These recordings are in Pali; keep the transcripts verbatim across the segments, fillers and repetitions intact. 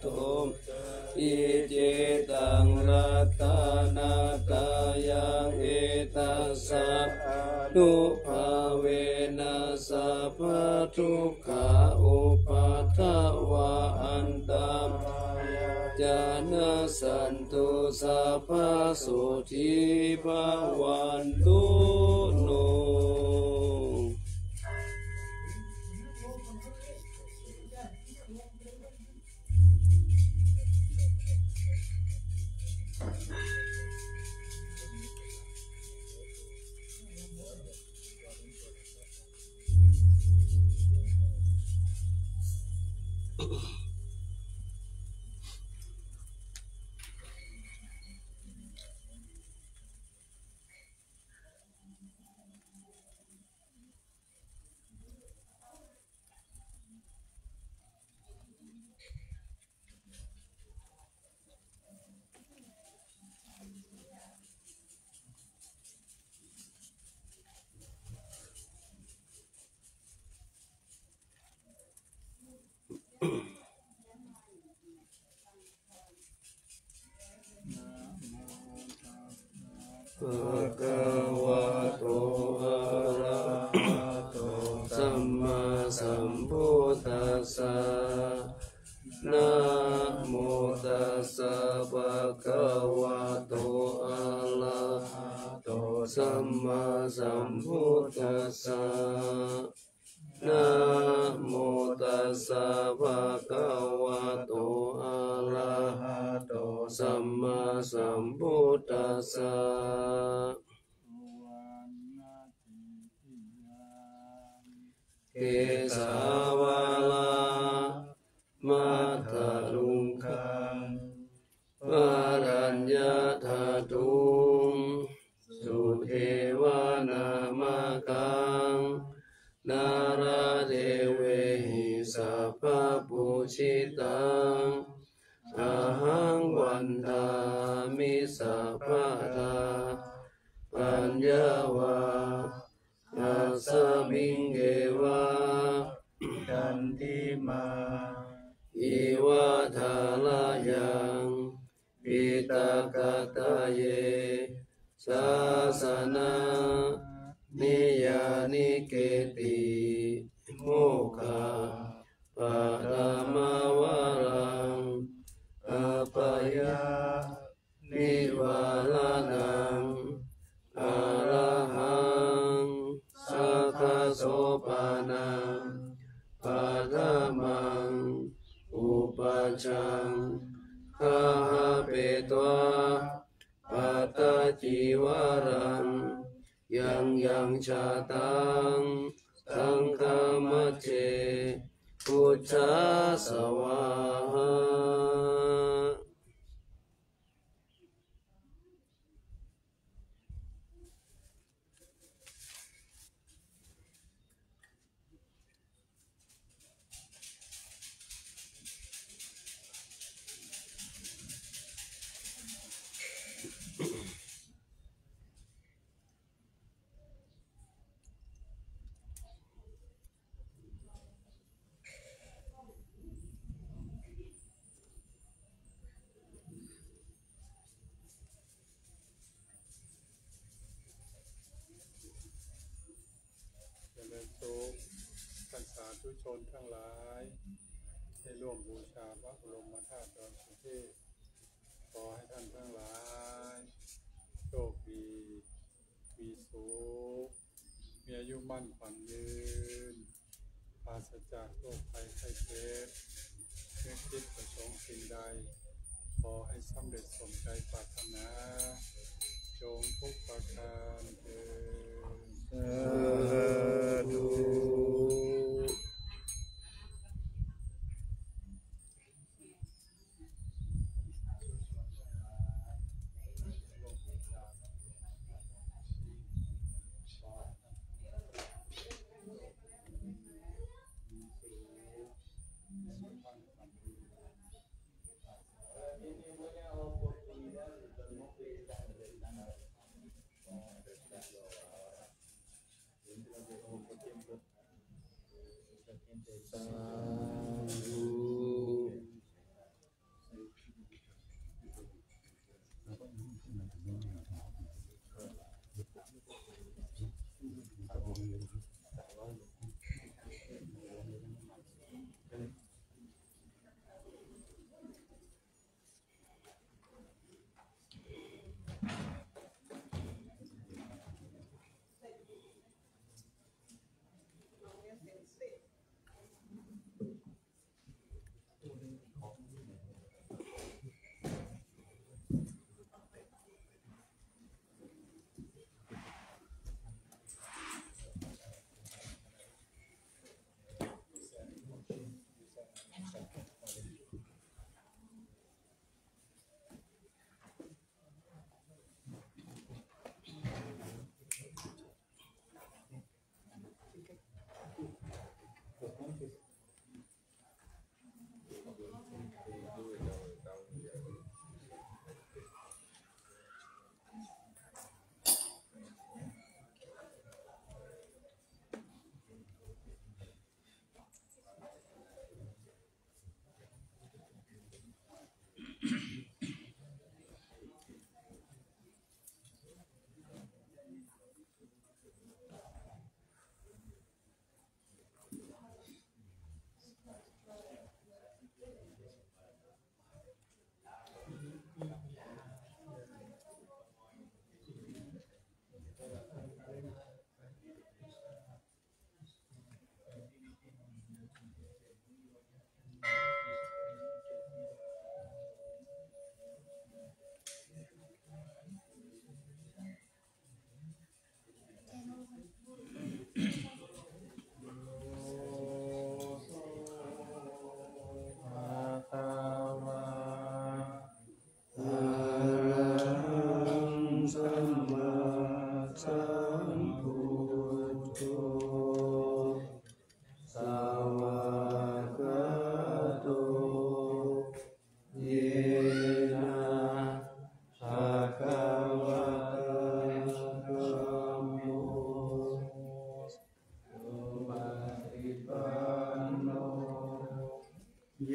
to. Icetaṃ ratanattayaṃ etasaddhanubbhāvena sabbadukkhā upaddavā antarāyā ca nassantu sabbasotthī bhavantu no. Bhagavato arahato sammāsambuddhassa. Namo tassa bhagavato arahato sammāsambuddhassa. Namo tassa bhagavato arahato sammāsambuddhassa. Kesavalambathalaṅgaṃ varaññadhātuṃ sudevanāmakhaṃ nāradevehi sabbapūjitaṃ ahaṃ vandāmi sabbadā. Paññā vā asmiṃ yeva khantimā iva thalayaṃ piṭakattaye sāsana niyanīketi mokkhaparamā varaṃ apāya nivāraṇaṃ arahaṃ sakkasopanam paṭhamaṃ upajjhaṃ gahapetvā pattacīvaram yaṃ yaṃ jātaṃ saṅghamajjhe bujjhāsa vāha. เจริญสุข ท่านสาธุชนทั้งหลาย ได้ร่วมบูชาพระบรมธาตุดอยสุเทพ ขอให้ท่านทั้งหลาย โชคดี มีสุข มีอายุมั่นขวัญยืน ปราศจากโรคภัยไข้เจ็บ นึกคิดประสงค์สิ่งใด ขอให้สำเร็จสมใจปรารถนา จงทุกประการเทอญ สาธุ สาธุ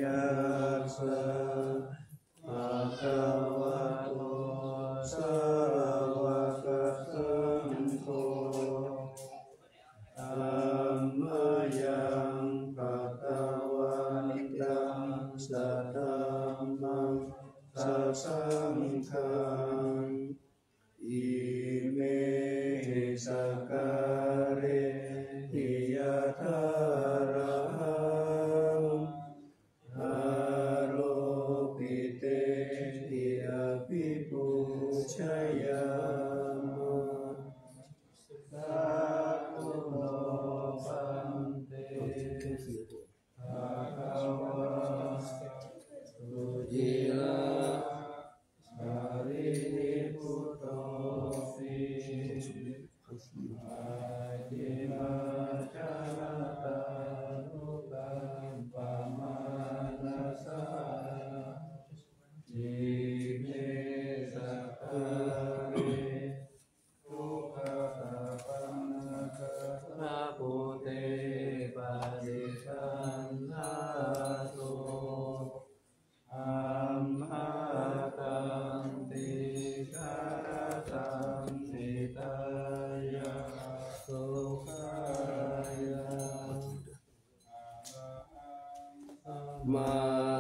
Yassa bhagavato sāvakasaṅgho, dhammayaṃ bhagavantaṃ sadhammaṃ sasaṅghaṃ, imehi sakkārehi yathārahaṃ āropitehi abhipūjayāma. Sādhu no bhante. Bhagavā suciraṃ sārīputto pi pacchimājanatānukampamānasā ime sakkāre duggatapaṇṇānakā buddhe paṭiggaṇhātu amhākaṃ dīgharattaṃ hitāya sukhāya.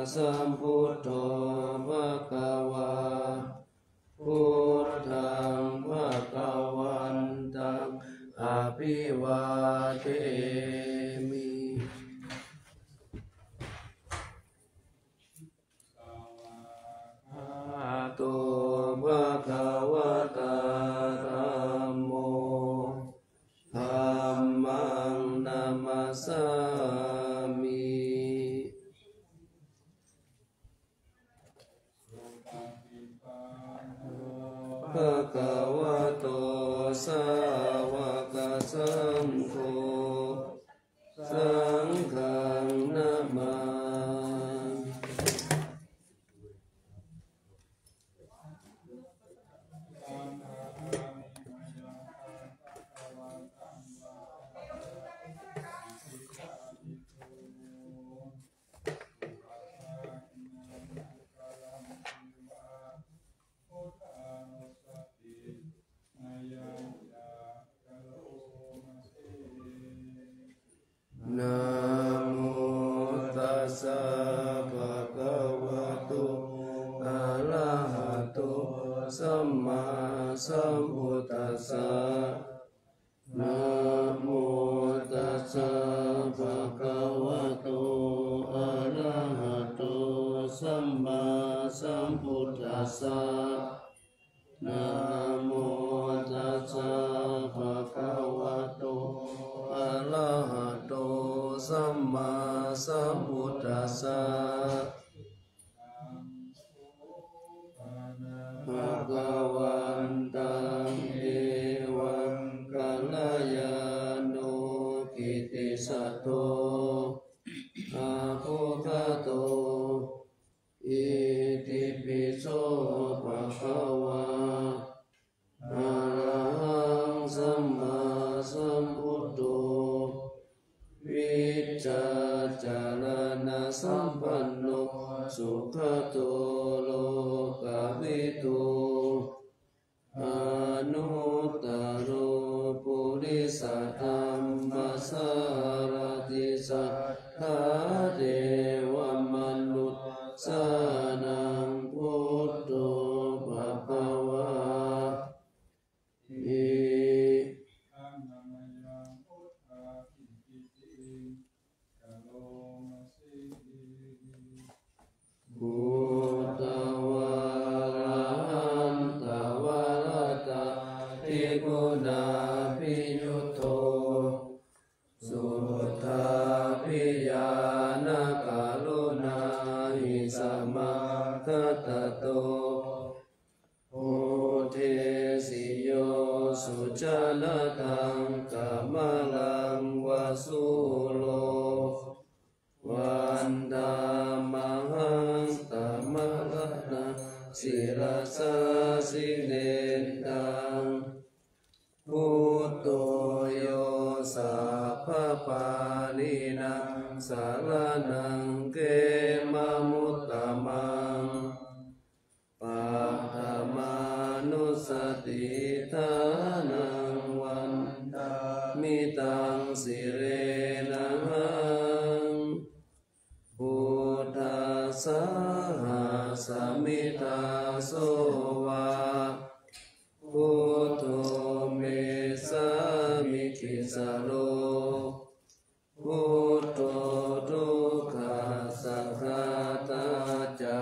Sammāsambuddho bhagavā, buddhaṃ bhagavantaṃ abhivādemi. Svākkhāto bhagavatā dhammo, dhammaṃ namassāmi. Bhagavato sāvakasaṅgho, saṅghaṃ namāmi. Namo tassa bhagavato arahato sammāsambuddhassa. Namo tassa bhagavato arahato sammāsambuddhassa. Namo tassa bhagavato arahato sammāsambuddhassa. Bhagavantaṃ evaṃ kalyāṇo kittisaddo abbhuggato, itipi so bhagavā arahaṃ sammāsambuddho vijjācaraṇasampanno sugato lokavidū anuttaro purisadammasārathi satthā devamanussānaṃ buddho bhagavāti. Buddhavārahantavaratādiguṇābhiyutto suddhābhiñāṇakaruṇāhi samāgatatto bodhesi yo sujanataṃ kamalaṃ va sūro vandāmahaṃ tamaraṇaṃ sirasā jinendaṃ. Buddho yo sabbapāṇīnaṃ saraṇaṃ khemaṃ saha samiddhaso vā, buddho me sāmikissaro, buddho dukkhassa ghātā ca,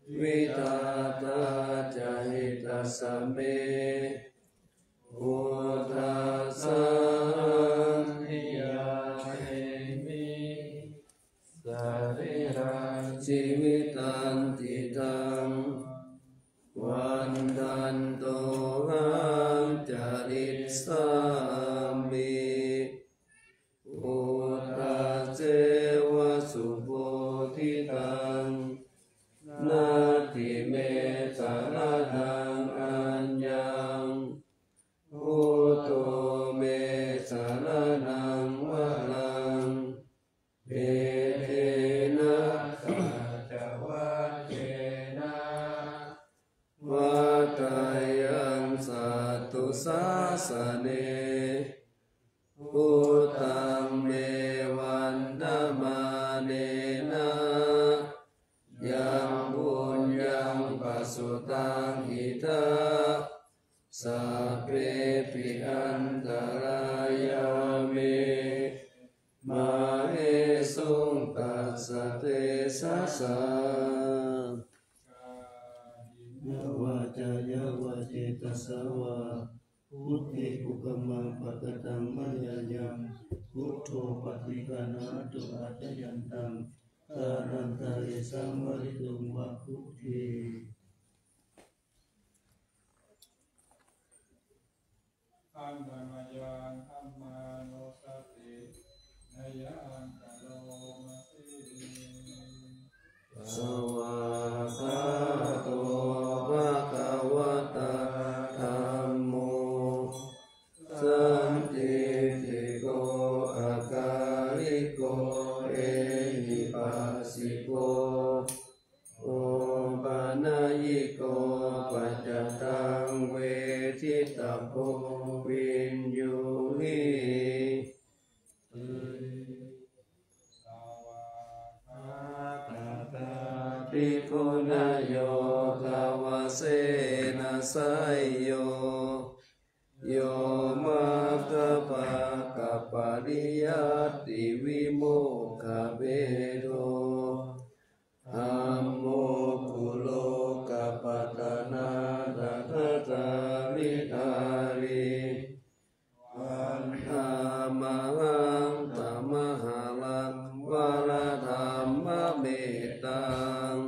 vidhātā ca hitassa me, buddhasahaṃ niyyādemi, sarīrañjīvitañcidaṃ, vandantohaṃ carissāmi, buddhasseva subodhitaṃ, natthi me saraṇaṃ aññaṃ, buddho me saraṇaṃ varaṃ, etena saccavajjena vaḍḍheyyaṃ satthu sāsane, buddhaṃ me vandamānena, yaṃ puññaṃ pasutaṃ idha, sabbepi antarāyā me, māhesuṃ tassa tejasā. Kāyena vācāya va cetasā vā, buddhe kukammaṃ pakataṃ mayā yaṃ, buddho paṭiggaṇhatu accayantaṃ, kālantare saṃvarituṃ va buddhe. Handa mayaṃ dhammānussatinayaṃ karomasi. Svākkhāto bhagavatā dhammo, sandiṭṭhiko akāliko ehipassiko, opanayiko paccattaṃ veditabbo viññūhi. Svākkhātatthi guṇayogavasena seyyo, yo maggapākapariyattivimokkhabhedo, dhammo kulokapatanā dasadhāridhārī, vandāmahaṃ tamaharaṃ varadhammamettaṃ.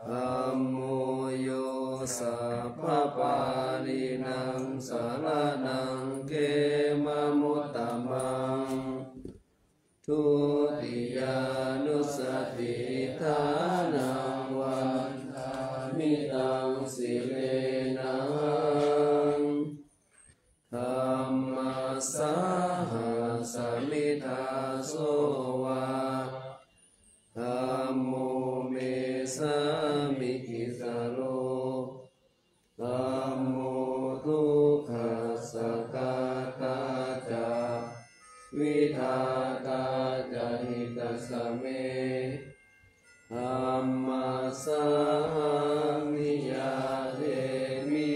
Dhammo yo sabbapāṇīnaṃ saraṇaṃ khemamuttamaṃ. Dutiyānussatiṭṭhānaṃ vandāmi taṃ sirenahaṃ. Dhammassaha samiddhaso vā, dhammo me sāmikissaro, dhammo dukkhassa ghātā ca, vidhātā ca hitassa me, dhammassahaṃ niyyādemi,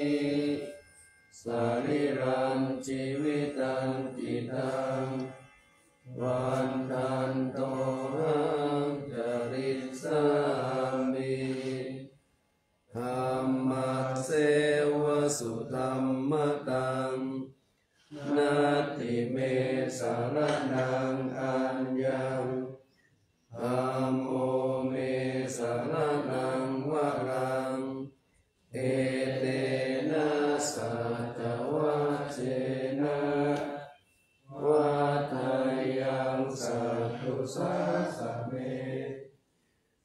sarīrañjīvitañcidaṃ, vandantohaṃ carissāmi, dhammasseva sudhammataṃ, natthi me saraṇaṃ aññaṃ, dhammo me saraṇaṃ varaṃ, etena saccavajjena vaḍḍheyyaṃ satthu sāsane,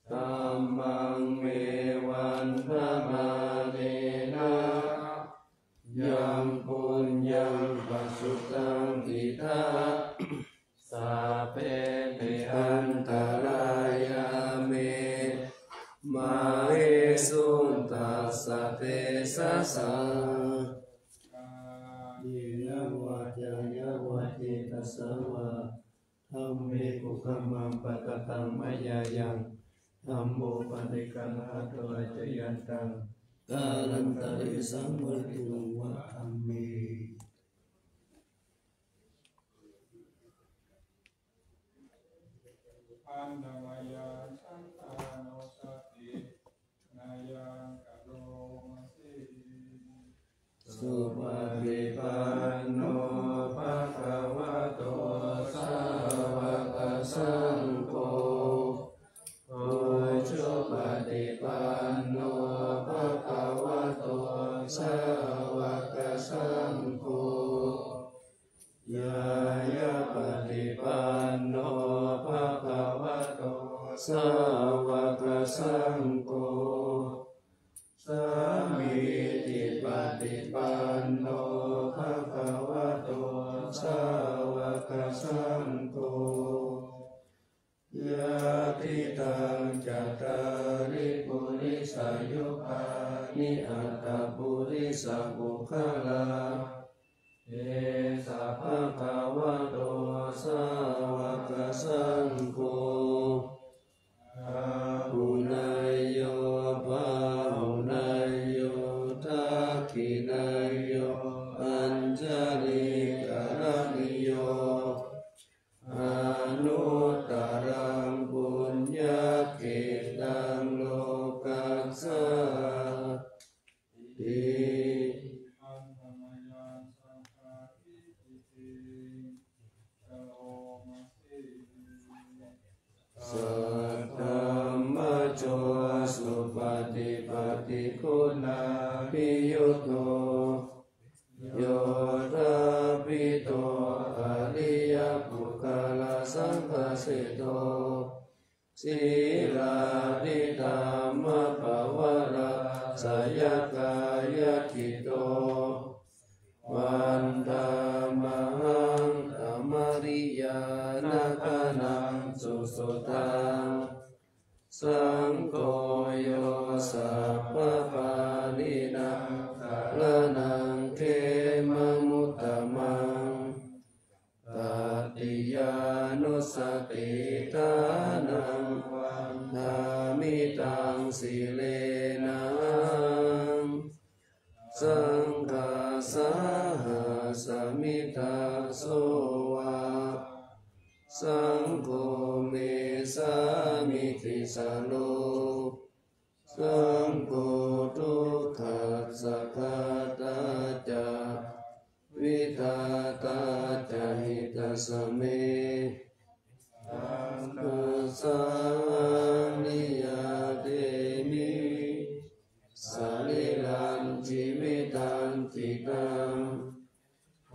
dhammaṃ me vandamānena, yaṃ puññaṃ pasutaṃ idha, sabbepi antarāyā me, māhesuṃ tassa tejasā. Kāyena vācāya va cetasā vā, dhamme kukammaṃ pakataṃ mayā yaṃ, Dhammo paṭiggaṇhatu accayantaṃ, kālantare saṃvarituṃ va. Amhe. Handa mayaṃ saṅghānussatinayaṃ karoma se. Supaṭipanno bhagavato sāvakasaṅgho, ujupaṭipanno bhagavato sāvakasaṅgho, ñāyapaṭipanno bhagavato sāvakasaṅgho, sāmīcipaṭipanno bhagavato sāvakasaṅgho, yadidaṃ cattāri purisayugāni aṭṭha purisapuggalā, esa bhagavato sāvakasaṅgho, āhuneyyo pāhuneyyo dakkhiṇeyyo añjalikaraṇīyo, anuttaraṃ puññakkhettaṃ lokassāti. Saddhammajo supaṭipattiguṇābhiyutto, yoṭṭhābbito ariyapuggalasaṅghaseṭṭho, sīlādidhammapavarāsayakāyacitto, vandāmahaṃ tamariyāna gaṇaṃ susuddhaṃ. Saṅgho yo sabbapāṇīnaṃ saraṇaṃ khemamuttamaṃ, tatiyānussatiṭṭhānaṃ vandāmi taṃ sirenahaṃ. Saṅghassāhasmi dāso va, saṅgho me sāmikissaro, saṅgho dukkhassa ghātā ca vidhātā ca hitassa me. Saṅghassāhaṃ niyyādemi sarīrañjīvitañcidaṃ,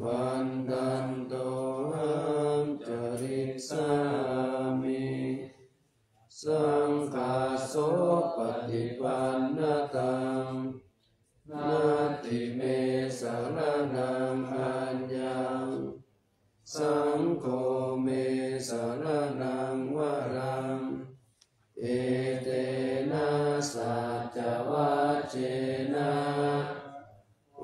vandantohaṃ carissāmi saṅghassopaṭipannataṃ. Natthi me saraṇaṃ aññaṃ, saṅgho me saraṇaṃ varaṃ, etena saccavajjena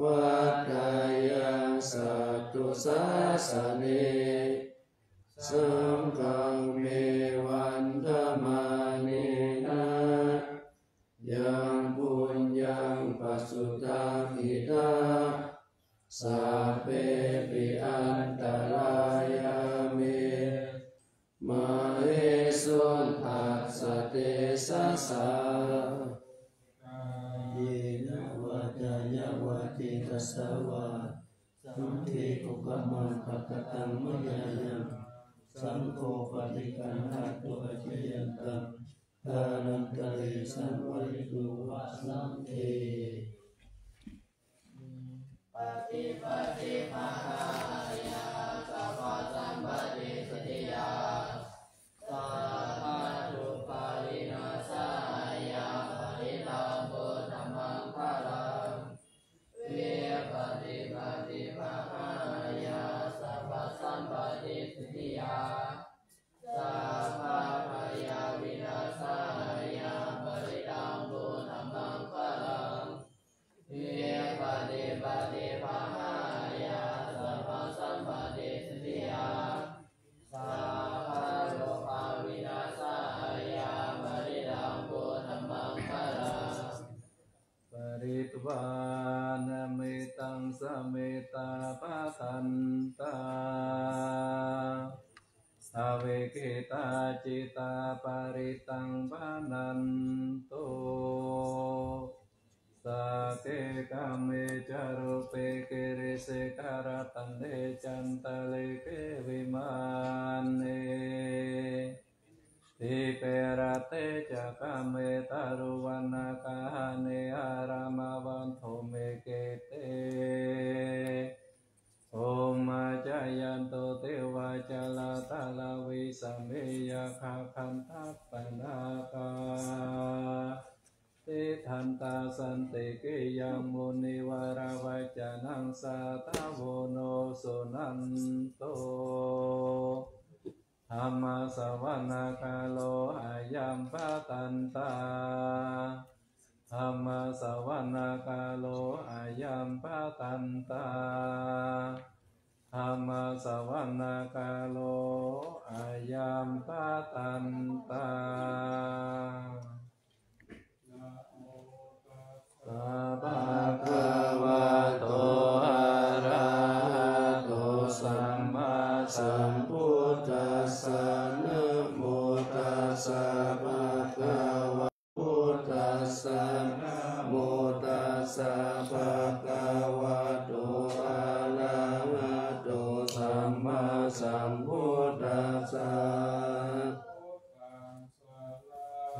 vaḍḍheyyaṃ satthu sāsane. Saṅghaṃ me vandamānena yaṃ puññaṃ pasutaṃ idha, sabbepi antarāyā me māhesuṃ tassa tejasā. Kāyena vācāya va cetasā vā, saṅghe kukammaṃ pakataṃ mayā yaṃ, saṅgho paṭiggaṇhatu accayantaṃ, kālantare saṃvarituṃ va saṅghe. Paṭipattipaṭibāhāya sabbasampattisiddhiyā, sabbadukkhavināsāya parittaṃ brūtha maṅgalaṃ. Vipattipaṭibāhāya sabbasampattisiddhiyā, sabbabhayavināsāya parittaṃ brūtha maṅgalaṃ. Vipattipaṭibāhāya sabbasampattisiddhiyā, vānametaṃ sametā bhadantā, avikkhittā cittā parittaṃ bhaṇantu. Sagge kāme ca rūpe girisikharataṭe cantalikkhe vimāne, dīpe raṭṭhe ca gāme taruvanagahane arāmavaḍḍhume khette, bhummā cāyantu devā jalathalavisame yakkhagandhabbanāgā, tiṭṭhantā santike yaṃ munivaravacanaṃ sādhavo no suṇantu. Dhammassavanakālo ayam bhadantā. Dhammassavanakālo ayam bhadantā. Dhammassavanakālo ayam bhadantā. Namo tassa bhagavato arahato sammāsambuddhassa. Namo tassa bhagavato buddhassa. Namo tassa bhagavato arahato sammāsambuddhassa.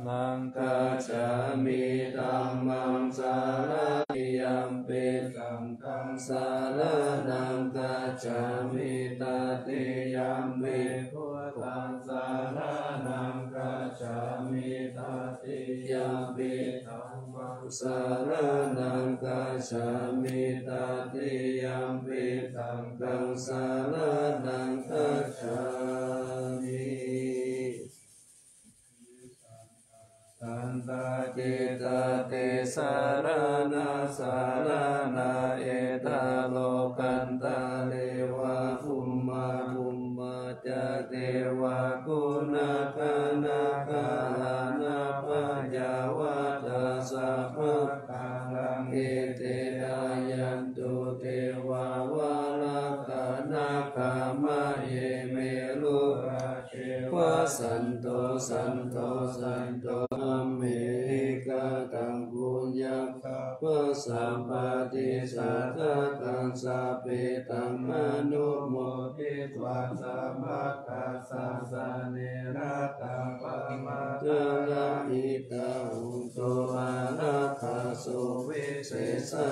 Saraṇaṃ gacchāmi. Dhammaṃ saraṇampi. Saṅghaṃ saraṇaṃ gacchāmi. Tatiyampi. Buddhaṃ saraṇaṃ gacchāmi. Tatiyampi. Dhammaṃ saraṇaṃ gacchāmi. Tatiyampi. Saṅghaṃ saraṇaṃ gacchāmi. Santā ṭhitā te saraṇasaraṇā, etha lokantare va bhummā bhummā ca devā, guṇagaṇagahānābhayāvatā sabbakālaṃ, ete āyantu devā valakā nāgā, mahe merurāje vasanto, santo santo. Amhehi kataṃ puññaṃ sabbasampattisiddhiyā, sabbe taṃ anumoditvā, sabbakā sāsane ratā, pamādarahitā hontu, ārākkhā suvisesā,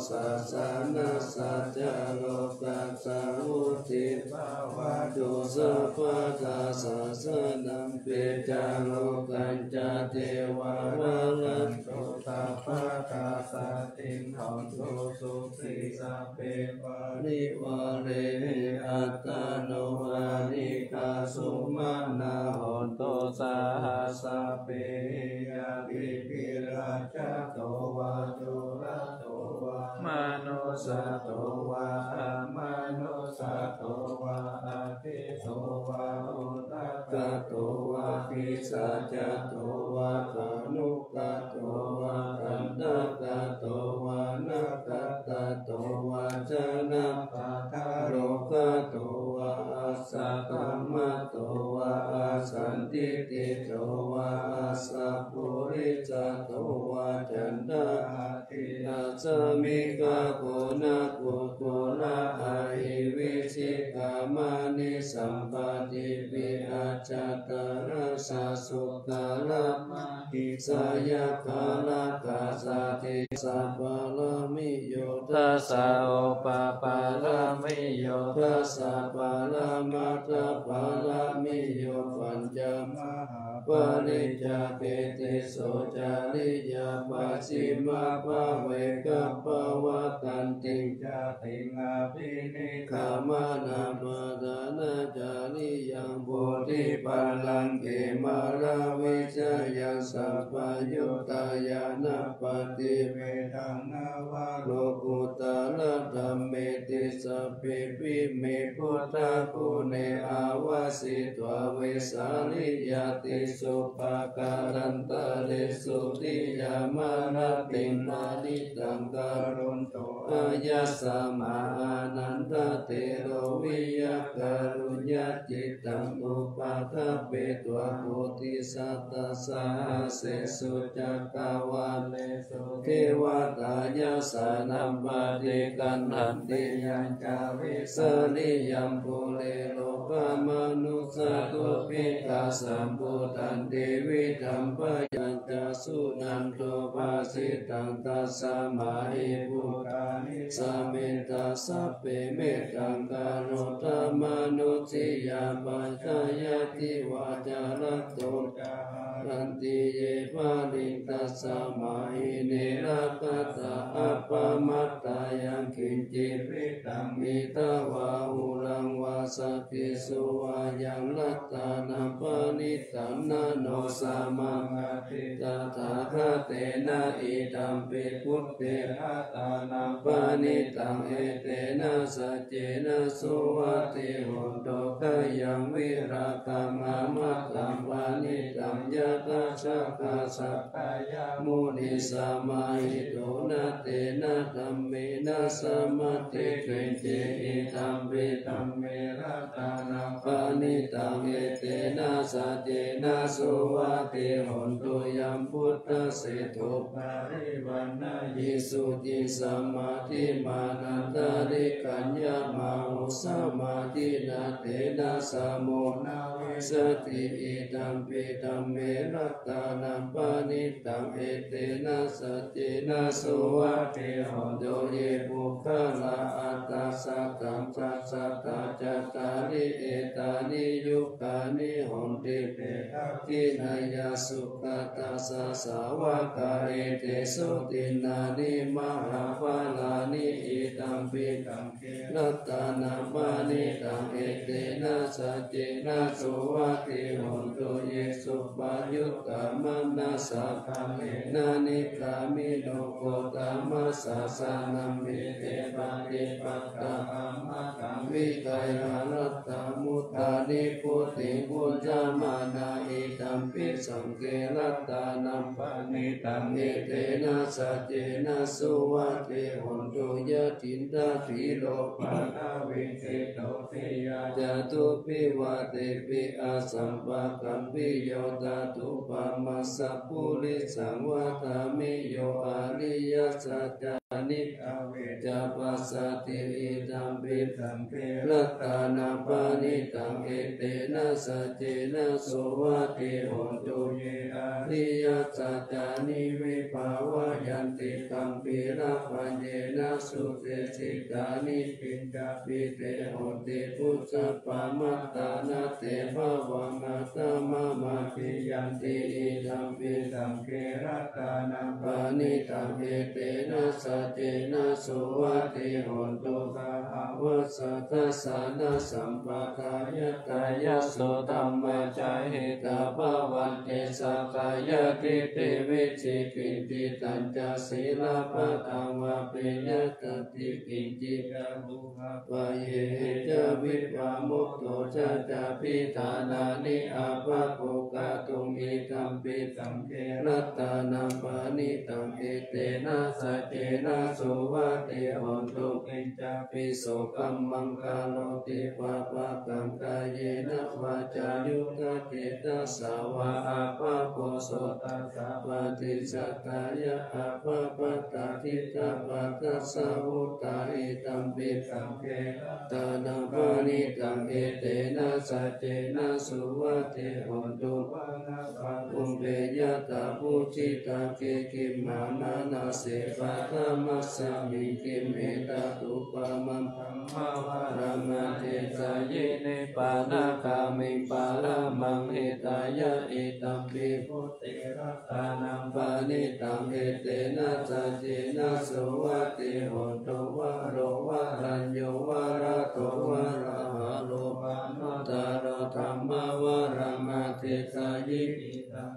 sāsanassa ca lokassa vuḍḍhī bhavatu sabbadā. Sāsanampi ca lokañca devā rakkhantu sabbadā, saddhiṃ hontu sukhī sabbe parivārehi, attāno anīghā sumanā hontu, saha sabbehi ñātibhi. Rājato vā corato vā manussato vā amanussato vā, aggito vā udakato vā pisācato vā khāṇukato vā kaṇṭakato vā nakkhattato vā janapadarogato vā asaddhammato vā asandiṭṭhito vā asappurisato vā caṇḍahatthi-assa-miga-goṇa-kukkura-ahi-vicchika-maṇi-sampattipi-accha-taraccha sūkara-mahiṃsa-yakkha-rakkhasādīhi. Dasa pāramiyo, dasa upapāramiyo, dasa paramatthapāramiyo, pañca mahāpariccāge tisso cariyā pacchimabhave gabbhāvakkantiṃ jātiṃ abhinikkhamanaṃ padhānacariyaṃ bodhipallaṅke māravijayaṃ sabbaññutañāṇappaṭivedhaṃ navalokuttaradhammeti sabbepime buddhaguṇe āvajjitvā vesāliyā tiss Pākārantaresu tiyāmarattiṃ parittaṃ karonto āyasmā Ānandatthero viya kāruññacittaṃ upaṭṭhapetvā koṭisatasahassesu cakkavāḷesu devatā yassāṇaṃ paṭiggaṇhanti yañca Vesāliyaṃ pure rogāmanussadubbhikkhasambhūtaṃ tividhaṃ bhayaṃ ca Suṇantu bhāsitaṃ. Tasmā hi bhūtā nisāmetha sabbe mettaṃ karotha mānusiyā pajāya divā ca ratto ca haranti ye baliṃ. Tasmā hi ne rakkhatha appamattā yaṃ kiñci vittaṃ idha vā huraṃ vā saggesu vā yaṃ ratanaṃ paṇītaṃ na no samaṃ atthi tathāgatena. Idampi buddhe ratanaṃ paṇītaṃ etena saccena suvatthi hotu. Khayaṃ virāgaṃ amataṃ paṇītaṃ yadajjhagā sakyamunī samāhito na tena dhammena samatthi kiñci. Idampi dhamme ratanaṃ paṇītaṃ etena saccena suvatthi hotu. Yaṃ buddhaseṭṭho parivaṇṇayī suciṃ samādhimānantarikaññamāhu samādhinā tena samo na vijjati. Idampi dhamme ratanaṃ paṇītaṃ etena saccena suvatthi hotu. Ye puggalā aṭṭha sataṃ pasatthā cattāri etāni yugāni honti te dakkhiṇeyyā sugatassa sāvakā etesu dinnāni mahapphalāni. Idampi saṅghe ratanaṃ paṇītaṃ etena saccena suvatthi hotu. Ye suppayuttā manasā daḷhena nikkāmino gotamasāsanamhi te pattipattā amataṃ vigayha laddhā mudhā nibbutiṃ bhuñjamānā. Idampi saṅghe ratanaṃ paṇītaṃ etena saccena suvatthi hotu. Yathindakhīlo paṭhaviṃ sito siyā catubbhi vātebhi asampakampiyo tathūpamā sappurisaṃ vadāmi yo ariyasaccāni avecca passati. Idampi saṅghe ratanaṃ paṇītaṃ etena saccena suvatthi hotu. Ye ariyasaccāni vibhāvayanti gambhīrapaññena sudesitāni kiñcāpi te honti phussapamattā na te bhavaṃ aṭṭhamamādiyanti. Idampi saṅghe ratanaṃ paṇītaṃ etena saccena suvatthi hotu. Sahāvassa dassanasampadāya tayassu dhammā jahitā bhavanti sakkāyadiṭṭhi vicikicchitañca sīlabbataṃ vāpi yadatthi kiñci ca upapayehi ca vippamutto ca cābhiṭhānāni appakukkhatuṃ. Idampi saṅghe ratanaṃ paṇītaṃ etena saccena suvatthi hotu. Kiñcāpi so kammaṃ karoti pāpakaṃ kāyena vācāyuda cetasā vā appako so tassa paṭicchadāya appamattā diṭṭhapadassa vuttā. Idampi saṅghe ratanaṃ paṇītaṃ etena saccena suvatthi hotu. Vanappagumbe yathā phussitagge gimhānanāse paṭhamasmiṃ gimhe tathūpamaṃ brahmavaraṃ adesayī nibbānagāmiṃ paramaṃ hitāya. Idampi buddhe ratanaṃ paṇītaṃ etena saccena suvatthi hotu. Varo varaññū varado varāharo anuttaro dhammavaraṃ adesayī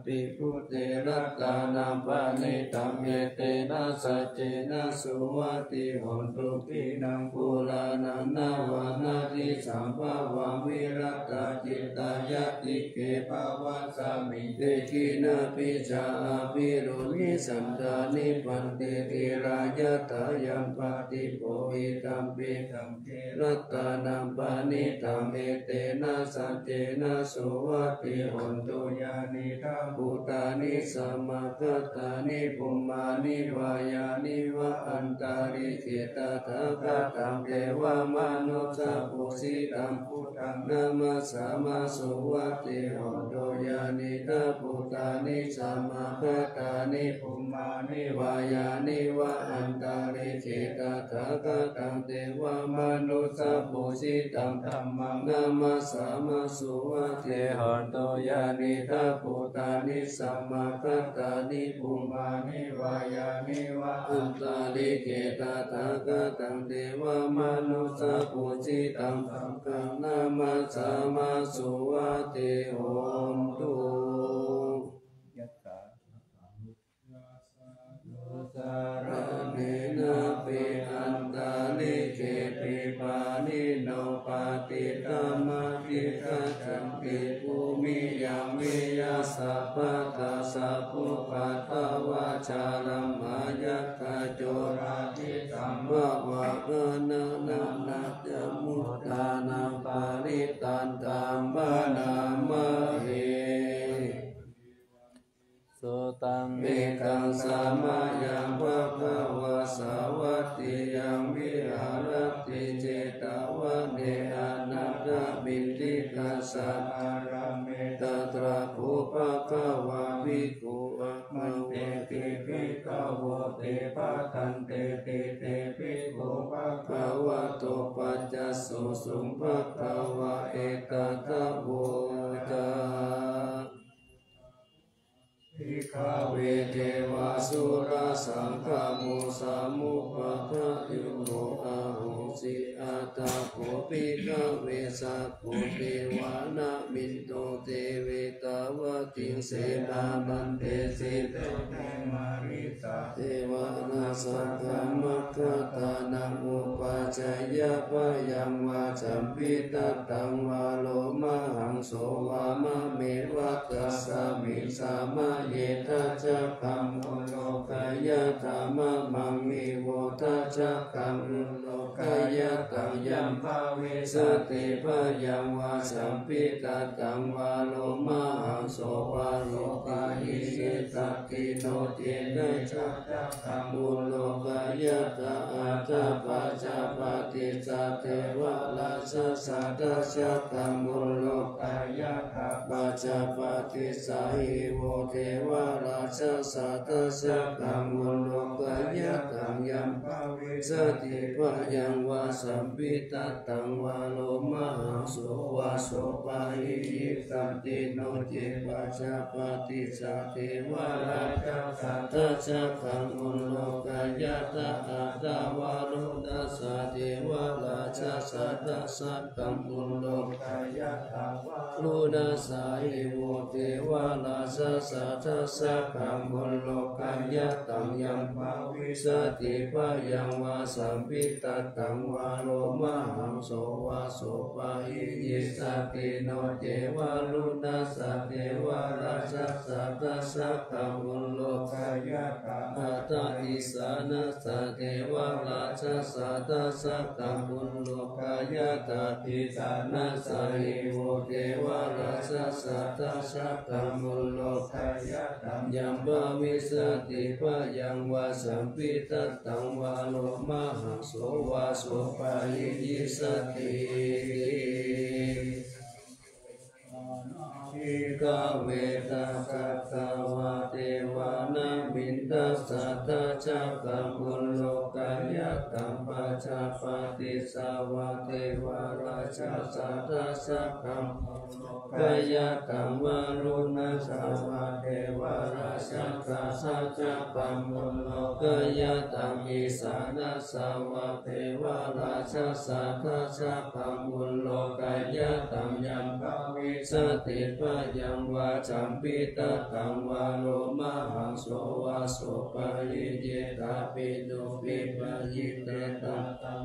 Pi buddhe ratanaṃ paṇītaṃ etena saccena suvatthi hotu. Khīṇaṃ purāṇaṃ navaṃ natthi sambhavaṃ virattacittāyatike bhavasmiṃ te khīṇabījā avirūḷhichandā nibbanti dhīrā yathāyampadīpo idampi saṅghe ratanaṃ paṇītaṃ etena saccena suvatthi hotu. Yānīdha bhūtāni samāgatāni bhummāni vā yāni va antalikkhe tathāgataṃ devamanussapūjitaṃ buddhaṃ namassāma suvatthi hotu. Yānīdha bhūtāni samāgatāni bhummāni vā yāni va antalikkhe tathāgataṃ devamanussapūjitaṃ dhammaṃ namassāma suvatthi hotu. Yānīdha bhūtāni samāgatāni bhummāni vā yāni va antalikkhe tathāgataṃ devamanussapūjitaṃ saṅghaṃ namassāma suvatthi hotu. Saraṇena pe antalikkhepi pāṇino patiṭṭhānāti. Gacchanti bhūmiyaṃ viya sabbattha sabbupaddavā. Jārāmā yathā corāti sambhavā ghanaṃ na ca muttānaṃ parittaṃ taṃ bhaṇāma he. Sutaṃ. Ekaṃ samayaṃ bhagavā sāvatthiyaṃ viharati jetavane anāthapiṇḍikassa ārāme. Tatra kho bhagavā bhikkhū āmantesi bhikkhavoti. Bhadanteti te bhikkhū bhagavato paccassosuṃ. Bhagavā etadavoca. Bhikkhave devasurasaṅgamo samupakaṃ yo ahosi. Atha kho bhikkhave sakko devānaminto devetāvattiṃsena bhaddesi. Te ca marita devā rājagahamaggāthānaṃ upajjhāyā bhayaṃ vācampi tattaṃ vā lomahaṃso vā. Māmeva tasmiṃ samaye dhajaggaṃ ullūkayātha mamaṃ ivo dhajaggaṃ ullūkayāthaṃ. Yam bhavissati bhayaṃ vācampi tattaṃ vā lomahaṃso vā so pahīyissati. No ce ca dhajaggaṃ ullūkayātha atha pajāpati ca devā rājassa dhajaggaṃ ullūkayātha pajāpatissa ivo devā rājassa dhajaggaṃ ullūkayāthaṃ. Yam bhavissati bhayaṃ vācampi tattaṃ vā lomahaṃso vā so pahīyissati. No ce pajāpatissa devā rājassa dhajaggaṃ ullūkayātha atha varuṇassa devā rājassa dhajaggaṃ ullūkayātha varuṇassa ivo devā rājassa dhajaggaṃ ullūkayāthaṃ. Yam bhavissati bhayaṃ vācampi tattaṃ vā lomahaṃso vā so pahīyissati. No ce varuṇassa devā rājassa dhajaggaṃ ullūkayātha atha isāṇassa devā rājassa dhajaggaṃ ullūkayātha isāṇassa ivo devā rājassa dhajaggaṃ ullūkayāthaṃ. Yam bhavissati bhayaṃ vācampi tattaṃ vā lomahaṃso vā so pahīyissati. Bhikkhave dasaṭṭhavā devā nāmiṃ dasa dhajaggaṃ ullūkayāthaṃ pajāpatissa vā devā rājassa dhajaggaṃ ullūkayāthaṃ varuṇassa vā devā rājassa dhajaggaṃ ullūkayāthaṃ isāṇassa vā devā rājassa dhajaggaṃ ullūkayāthaṃ. Yam bhavissati yaṃ vā sambhitattaṃ vā lomahaṃso vā sopāyi cittapi no vippayite taṃ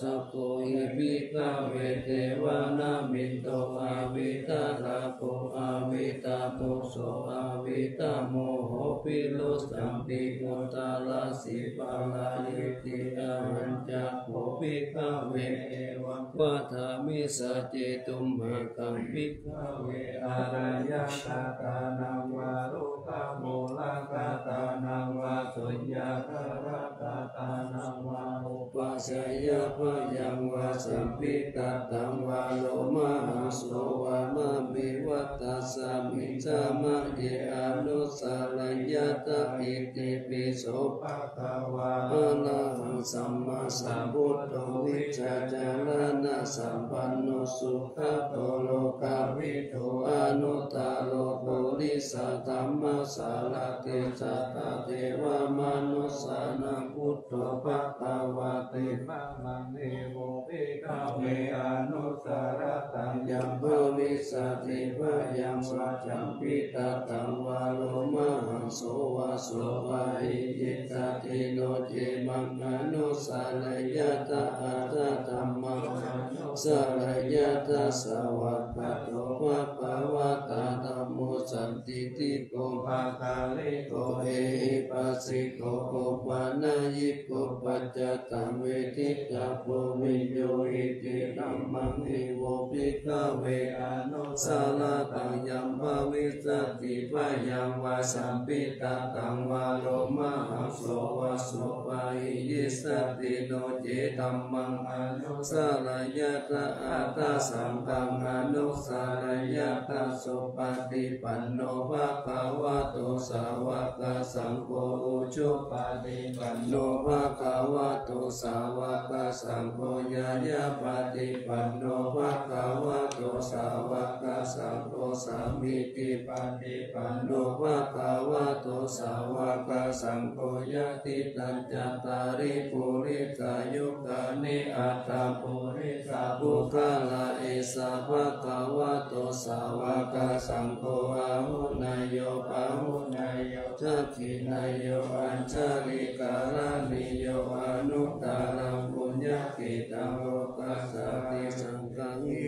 sakko hi bhikkhave devānaṃ mittro avitarako avitarūso avitamoho piyū santi uttarāsi parāyiti. Ahañca kho bhikkhave evaṃ vadāmi sacchi tumhākaṃ bhikkhave ārāyaṃ katānaṃ vā rogā mūlakatānaṃ vā suññakara katānaṃ vā upajjhāyabhayaṃ vā sambhitattaṃ vā lomahaṃso vā mā me va tasmiṃ samaye anusareyyathā. Itipi so bhagavā arahaṃ sammāsambuddho vijjācaraṇasampanno sugato lokavidū anuttaro purisadammasārathi satthā devamanussānaṃ buddho bhagavāti. Bhagavanti bhikkhave anusarattaṃ yaṃ bhavissati bhayaṃ vā sambhitattaṃ vā lomahaṃso vā sopāyi cittati no cemaṃ anusareyyathā athadhammaṃ anusareyyathā svākkhāto bhagavatā dhammo sandiṭṭhiko akāliko ehipassiko opanayiko paccattaṃ veditabbo viññūhīti. Idamavoca bhikkhave anusarattaṃ yaṃ bhavissati bhayaṃ vā sambhitattaṃ vā lomahaṃso vā sopāyissati no cedhammaṃ anusareyyathā athasanghaṃ anusareyyathā supaṭipanno bhagavato sāvakasaṅgho ujupaṭipanno bhagavato sāvakasaṅgho ñāyapaṭipanno bhagavato sāvakasaṅgho sāmīcipaṭipanno bhagavato sāvakasaṅgho yadidaṃ cattāri purisayugāni aṭṭha purisapuggalā esa bhagavato sāvakasaṅgho āhuneyyo pāhuneyyo dakkhiṇeyyo añjalikaraṇīyo anuttaraṃ puññakkhettaṃ lokassāti. Saṅghaṃ hi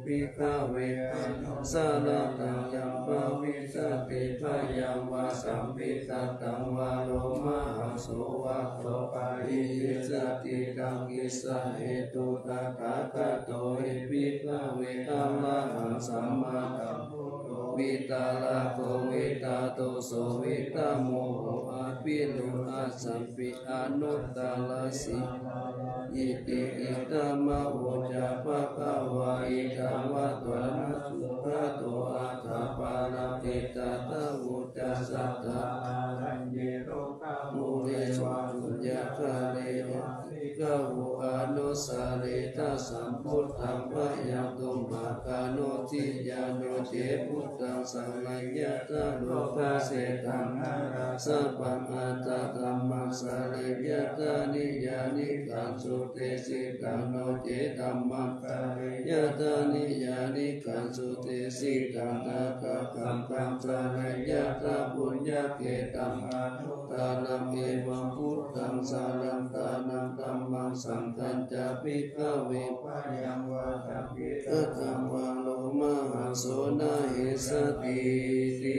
bhikkhave anusarattaṃ yaṃ bhavissati bhayaṃ vā sambhitattaṃ vā lomahaṃso vā sopāyissati. Taṃ kissa hetu tathāgato hi bhikkhave arahaṃ sammāsambuddho vītarāgo vītadosū vītamoho apirūḷhasappi anuttaraṃ sīlāyiti. Idamavoca bhagavā. Idamavoca sugato athaparaṃ etaṃ avuccassa dāraññe rogā mūle vā suññakare vā bhikkhavo anusaretha sambuddhaṃ bhayaṃ tumhākaṃ no siyā no ce buddhaṃ saraṇaṃ yathā lokassetaṃ narāsabhaṃ athadhammaṃ saraṇaṃ yathā niyyānikaṃ sudesitaṃ no ce dhammaṃ saraṇaṃ yathā niyyānikaṃ sudesitaṃ tathāgataṃ saraṇaṃ yathā puññakkhettaṃ anuttaraṃ evaṃ buddhaṃ sarantānaṃ dhammaṃ saṅghañca bhikkhave bhayaṃ vā sambhitattaṃ vā lomahaṃso na hessatīti.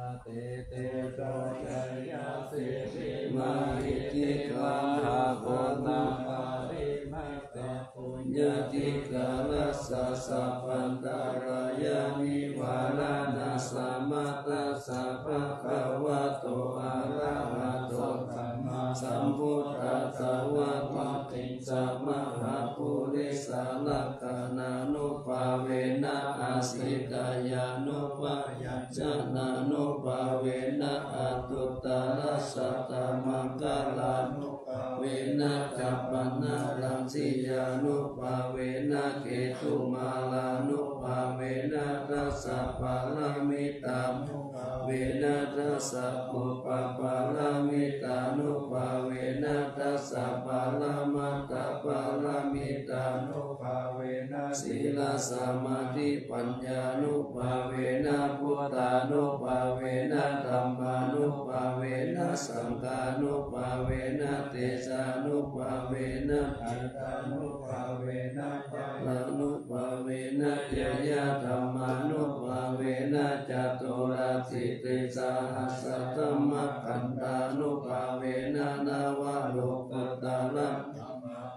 Aditteso jayasiddhi mahiddhikā mahabbalā parima puññādhikārassa sabbantarāyanivāraṇā samattassa bhagavato arahato sammāsambuddhassa vatthu tiṃsa mahāpurisalakkhaṇānubhāvena asītyānubyañjanānubhāvena aṭṭhuttarasatamaṅgalānu bhāvena chabbaṇṇaraṃsiyānubhāvena ketumālānubhāvena dasapāramitānubhāvena dasaupapāramitānubhāvena dasaparamatthapāramitānubhāvena Sīlasamādhipaññānubhāvena buddhānubhāvena dhammānubhāvena saṅghānubhāvena tejānubhāvena attānubhāvena balānubhāvena ñeyyadhammānubhāvena caturāsītisahassadhammakkhandhānubhāvena navalokuttara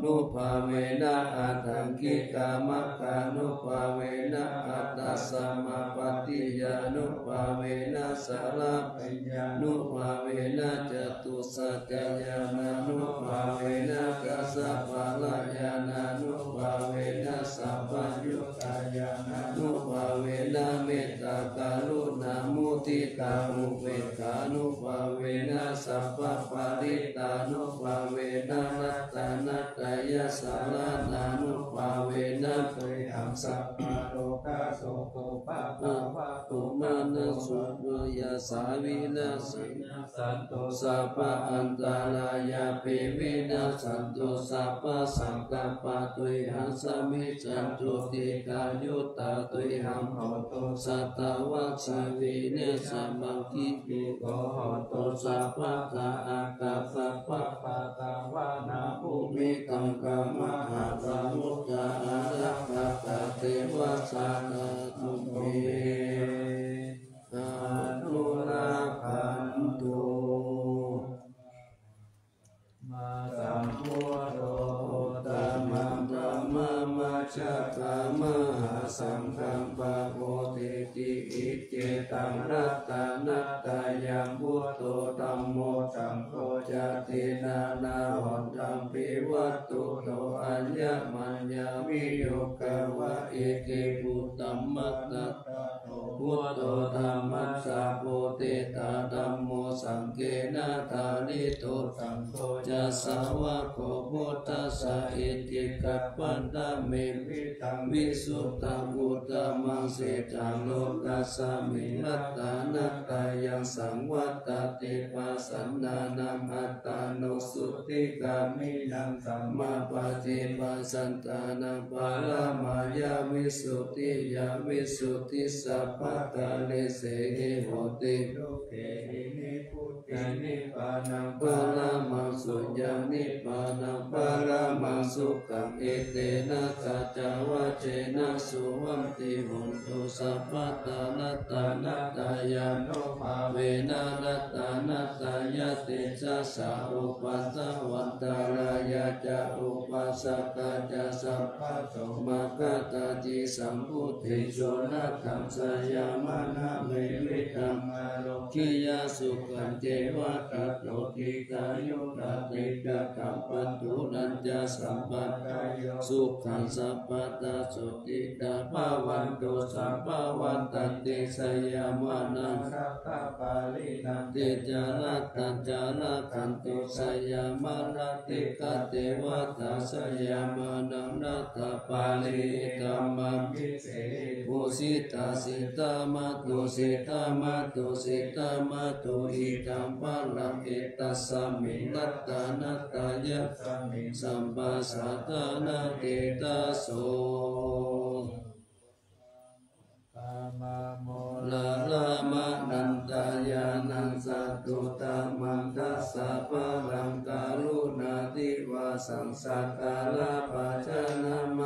nubhāvena aṭṭhaṅgikamaggānubhāvena aṭṭhasamāpattiyānubhāvena chaḷabhiññānubhāvena catusaccañāṇānubhāvena dasabalañāṇānubhāvena sabbaññutañāṇānubhāvena mettākaruṇāmuditāupekkhānubhāvena sabbaparittānubhāvena ratanattayasaraṇānubhāvena tuyhaṃ sabbarogasokupaddavadukkhadomanassupāyāsā vināsena santu sabbaantarāyāpi vinassantu sabbasaṅkappā tuyhaṃ samijjhantu dīghāyutā tuyhaṃ hotu satavassā vine sabbaṃ khipiko hotu sabbadā akā sabbapattāvāna bhūmigaṅgāmahāsamuddā ārākkhakā devā sadā tumhe anurakkhantu. Sambuddho uttamaṃ dhammamajjhakamahāsaṅghaṃ pavotthiti icchitaṃ ratanattayaṃ buddho dhammo saṅgho ca tiṇṇannahontaṃ pivattuto aññamaññamhinokavā iti buddhaṃ attattā buddho dhammassāvudetā dhammo saṅghena dhārito saṅgho ca sāvako buddhassa iti kappantame visuddhaṃ uttamaṃ sejjaṃ lokasmiṃ ratanattayaṃ saṃvattati pasannānaṃ attāno suttikāmino sammāpaṭiphasantānaṃ paramāya visuddhiyā visuddhi sabbattha desehi hoti lokehi nibbutiṃ nibbānaṃ paramaṃ sukhaṃ nibbānaṃ paramaṃ sukhaṃ etena saccavajjena suvatthi hontu sabbadā ratanattayānubhāvena ratanattayatejasā upaddavaṃ antarāyā ca upāsakā ca sabbaso maṅgalañca sambuddhe sotthitaṃ seyyaṃ maraṇaṃ evaṃ āro giyā sukhañceva tato dīghāyutā tiṭṭhaṃ paṭhaviṃ ca sabbadāyo sukhaṃ sabbadā sotthitā bhavantu sabbā vaḍḍhanti seyyaṃ maraṇaṃ sabbapāṇinaṃ niccaṃ rakkhañca rakkhantu seyyaṃ maraṇatthikā devatā seyyaṃ maraṇaṃ rattabāliṃ idha mā bhūsitā sitā matū sitā matū sitā matū idaṃ balaṃ etasmiṃ ratanattayasmiṃ sabbasattānaṃ etaso Pamāmo laddhā ñāṇaṃ satuttamaṃ dasabalaṃ karuṇāti vasaṃ sakkārabhajanaṃ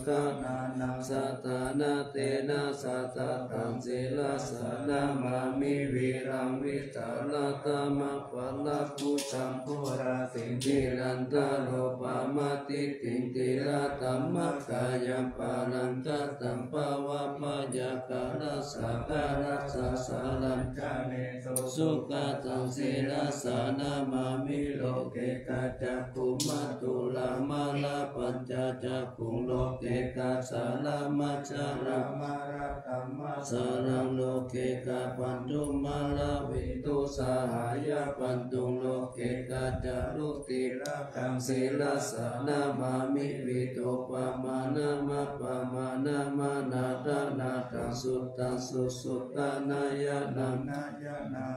bhaṇānaṃ sattanatena satattaṃ sirasā namāmi viraṃ vītarāmaṃ paṭhaṅgusaṃ pūrasīsaṃ nirantaro pamatiṭṭhiṃ tiratamakkhayaṃ paraṃ kataṃ bhavabhayakarasaṃ saraṃ janesu sugataṃ sirasā namāmi loke kaccakkhumātulā mārapañca cakkhuṃ loke kassā Majjhā mārā dhammasāraṃ loke gābbaṃ tumhāraṃ veṭuṃ sahāya pantuṃ loke gacchāru tilakaṃ sirasā namāmi. Vītopamaṇaṃ appamāṇaṃ anādhaṃ nāthaṃ suttaṃ susuddhānāyanaṃ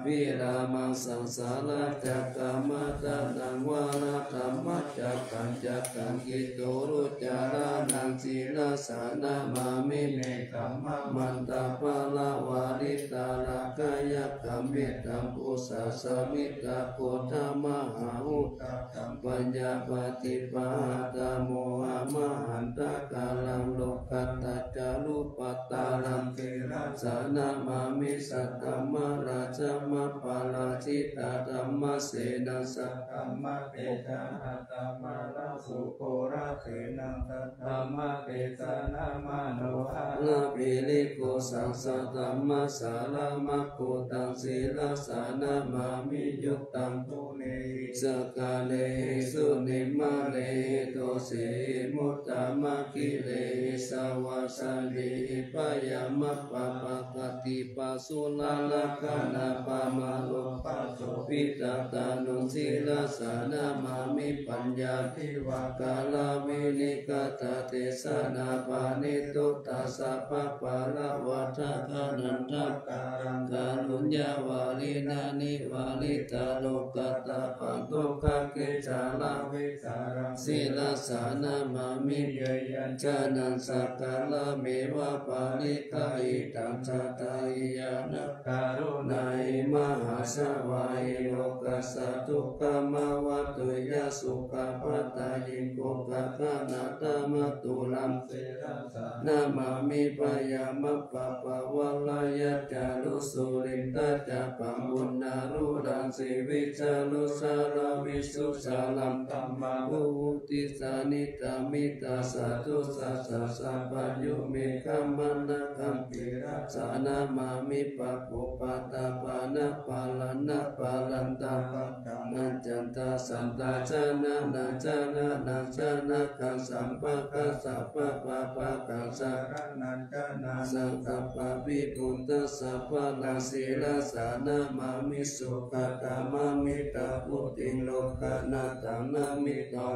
virāmaṃ saṃsāracakkaṃ maggānaṃ varadhammacakkaṃ cakkaṃ khiḍḍorucchārānaṃ sirasā namāmi. Nekkhammamantaparamāritarakkhayakkaṃ mettambusasamiddhaṃ gotthamahauddhattaṃ paññāpadīpahatthaṃ mohamahantakāraṃ lokuttacārūpakkhittaṃ sirasā namāmi. Saddhammaratnamaparājitaṃ dhammasenaṃ saddhammatejaṃ attamanā sukhulassenaṃ saddhammatejanā manoharagiriṃ ghosaṃ saddhammasāraṃ maggutaṃ sirasā namāmi. Yuttaṃ punehi sakkārehi sunimalehi dosehi muttamakkhilehi savattantehi byāmappamakattha pāsūnālakkhaṇapamāro pasobhitattanūn sirasā namāmi. Paññādi vā kāravinigatadesanā paṇīto tassa bhavāvarakkhānantakāraṃ kāruññavārinā nivarito lokattapaṇṇo khaggesāravicara sirasā namāmi. Yaṃ yaṃ jānaṃ sakkārameva paṇītaṃ hitaṃ jathāhi ñāṇākaruṇāhi mahāsevāhi lokassa dukkhamāvatuyya sukhapadayiṃ gokkhaganatamattulaṃ sirasā namāmi. Byāmappabhāvaṃ rājāno surindaṃ ca brahmamārūḷhaṃ sivijālo sarāvijjū saraṃ dhammaṃ vuṭṭhāsi taṃ hitvāna saddhu saha saha bhātā yo me gambhīrakkhāti sirasā namāmi. Pāpūpaṭamanaṃ paraṇaparaṇataṃ accantaṃ santaṃ janānaṃ janānaṃ janakaṃ sabbaṃ sabbappāpakaṃ saraṇaṃ janānaṃ sabbābhimuttassa balaṃ sirasā namāmi. Sukkadhammaṃ mettambusekaṃ lokanāthaṃ namitvā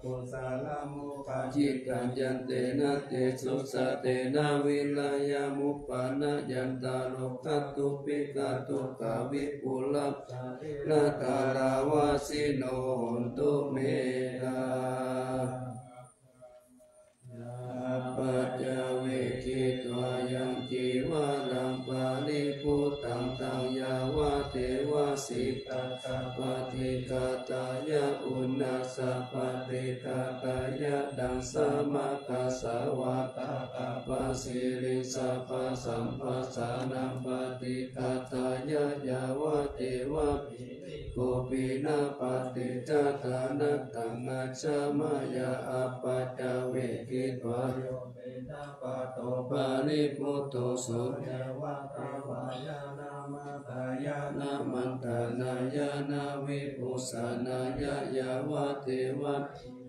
kusalamupāditaṃ yantena tejasā tena vīriyamuppanāya antarokagāthā dukkhavipurā sārīrikadharavasino hontu me. Apaccavekkhitvā yaṃ cīvaraṃ paribhuttaṃ taṃ yāvadeva sītassa paṭighātāya uṇhassa paṭighātāya ḍaṃsamakasavātātapasiriṃsapasamphassānaṃ paṭighātāya yāvadeva pīti- -kho pīṇapāti ca ṭhānatthaṃ ācameyya. Apaccavekkhitvā yo piṇḍapāto paribhutto so yāvadeva yānamaddhāya na maṇḍanāya na vibhūsanāya yāvadeva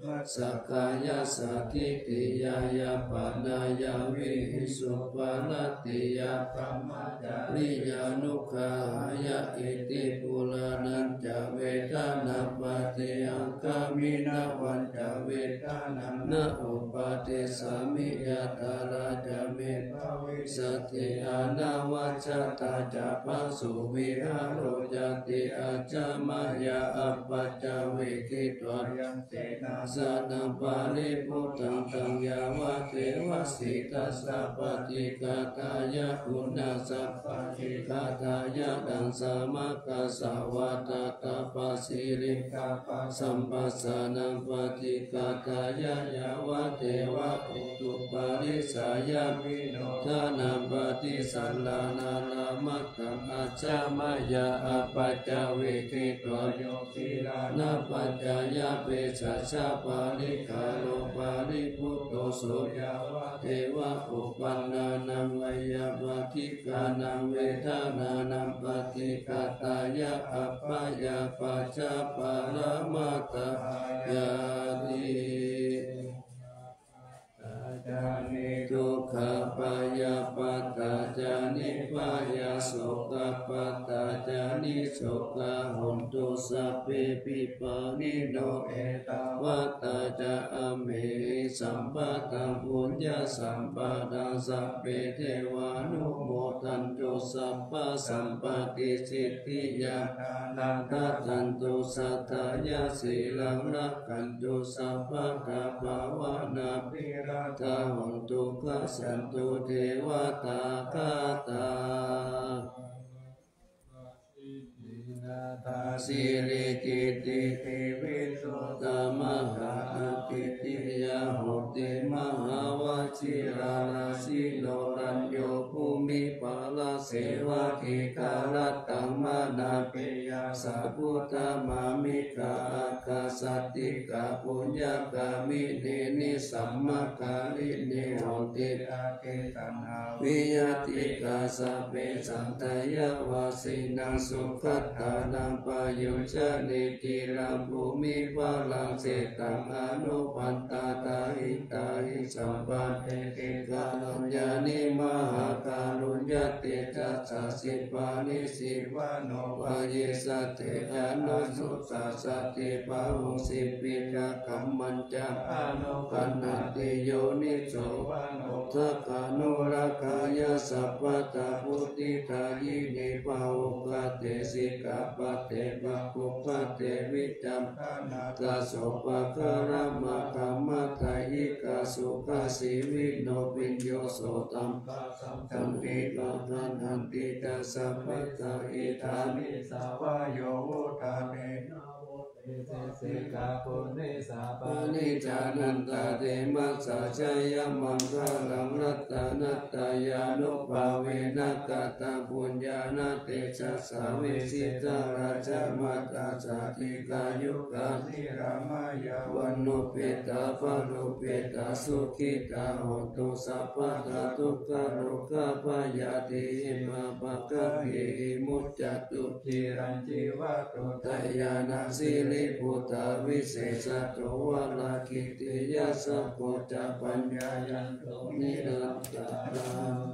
sakkāyasādītiyā yāpanāya vihiṃsuparatiyā brahmacariyānuggahāya iti purāṇañca vedanaṃ paṭihaṅkhāmi navañca vedanaṃ na uppādessāmi yathārajaṃ me bhavissati anavajjatā ca phāsuvihāro cāti. Ācameyya. Apaccavekkhitvā yaṃ senāsanaṃ paribhuttaṃ taṃ yāvadeva sītassa paṭighātāya uṇhassa paṭighātāya ḍaṃsamakasavātātapasiriṃsapasamphassānaṃ paṭighātāya yāvadeva utuparissayavinodanaṃ paṭisallānārāmatthaṃ. Ācameyya. Apaccavekkhitvā yo gilānapaccayabhesajjaparikkhāro paribhutto so yāvadeva uppannānaṃ veyyābādhikānaṃ vedanānaṃ paṭighātāya abyāpajjhaparamatāyāti. ca niddukkhā bhayappattā ca nibbhayā sokappattā ca nissokā hontu sabbepi pāṇino. Ettāvatā ca amhehi sambhataṃ puññasampadaṃ sabbe devānumodantu sabbasampattisiddhiyā. Dānaṃ dadantu saddhāya sīlaṃ rakkhantu sabbadā bhāvanābhiratā hontu gacchantu devatāgatā. Siddhi naddha siddhi kitti tividhi cutta mahā ācittiyā honti mahāvajirāsino. Rañño bhūmipālā sevāgi kā ratanaṃ parittā. Saha buddhā māmikā āgā sātikā puññagāminī samāgarinī honti āgī taṇhā bhiyā cikkhā sabbesaṃ dāyāvasīnaṃ sugatānaṃ payujjhanīti. Khīlaṃ bhūmipālaṃ seṭṭhaṃ anupaṇḍāta hitāhi sabbā detikaraṇāni mahākāruññatejasā sipāni sīvano payissatehi anussū sati bahuṃ sipitakammañca anukañhati yoniso manossakaṃ anurakkhe sabbadā. Vuttidāyini pāhukate sikkhāpade pāhukate vicakkhaṇā dasopākāramakammagāthā ikā sukajīvino bhiyyo sotthappa santi pāgaṇhanti ca sabbadā. Idāni sāvāyo vuṭṭhāne navutthesī sikkhāpade sāvāni jānantā te majjhā jayamaṅgalaṃ. Ratanattayānubhāvena kataṃ puññaṃ tejasā vijitā rājamātā jātikāyukā nirāmayā vaṇṇupeṭā balūpeṭā sukhitā hontu sabbadā. Dukkharogabhayā tiṇhappakārehi muccantu cirañjīvato. Dāyādā siribhūtā visesato varāhagiriṃ yasakko ca paññāya nirantaraṃ.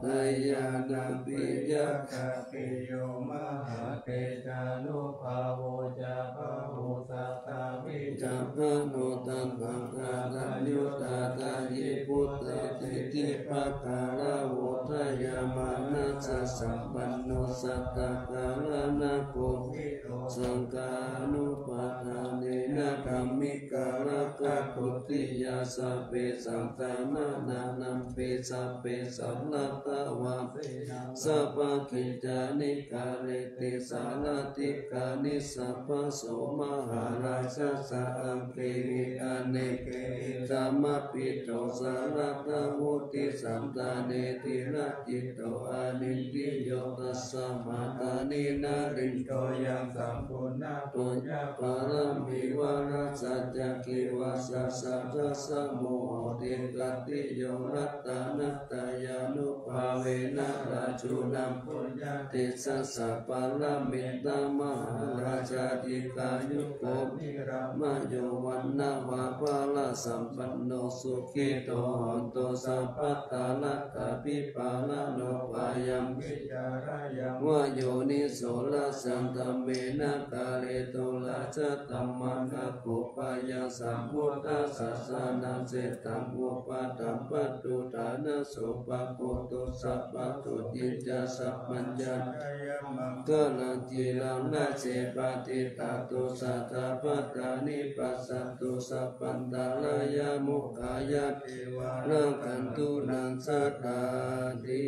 Dāyādā piyā dakkhiyo mahātejānubhāvo ca bāhussatthā vicakkhaṇo taṇhākaraṇo dāyī puttadiṭṭhipākāravo dāyāmanāsasam panno satthakaraṇakovido saṅghānupādānena dhammikaraṇaguttiyā sabbesaṃ samaṇānaṃ pi sabbesaṃ laddhā vajirahatthena sabbakiccāni kareti sārathikāni. Sabbaso mahārājassa aṅgehi anekehi samāhito sarathā vuṭṭhī santane cito anindriyo. Tasmā dāni narindo yaṃ sampūrṇapuññapāramiva rajasacchikavasassa dāsamo hoti ākātiyo. Ratanattayānubhāvena rājānaṃ puññatejasā pāramita mahārājā dīghāyuko nirāmayo vaṇṇavanto balāsampanno sukhito hotu sabbadā. Rakkhābhipālano bhayaṃ vipālanayaṃva yoniso rājadhammena kāretu rājadhammaṃ. Aghopāyasam buddhasāsanam seṭṭhaṃ upaṭṭhaṃ patthudāna sopagoto sabbatuṭṭhiñca sabbañca jayamaṅgalaṃ. Ciraṃ rājje patiṭṭhātu sadā padaṃ nipassato sabbantarāyā mokkhaṃ yāti vaṇṇaṃ rakkhantu naṃ sādhāti.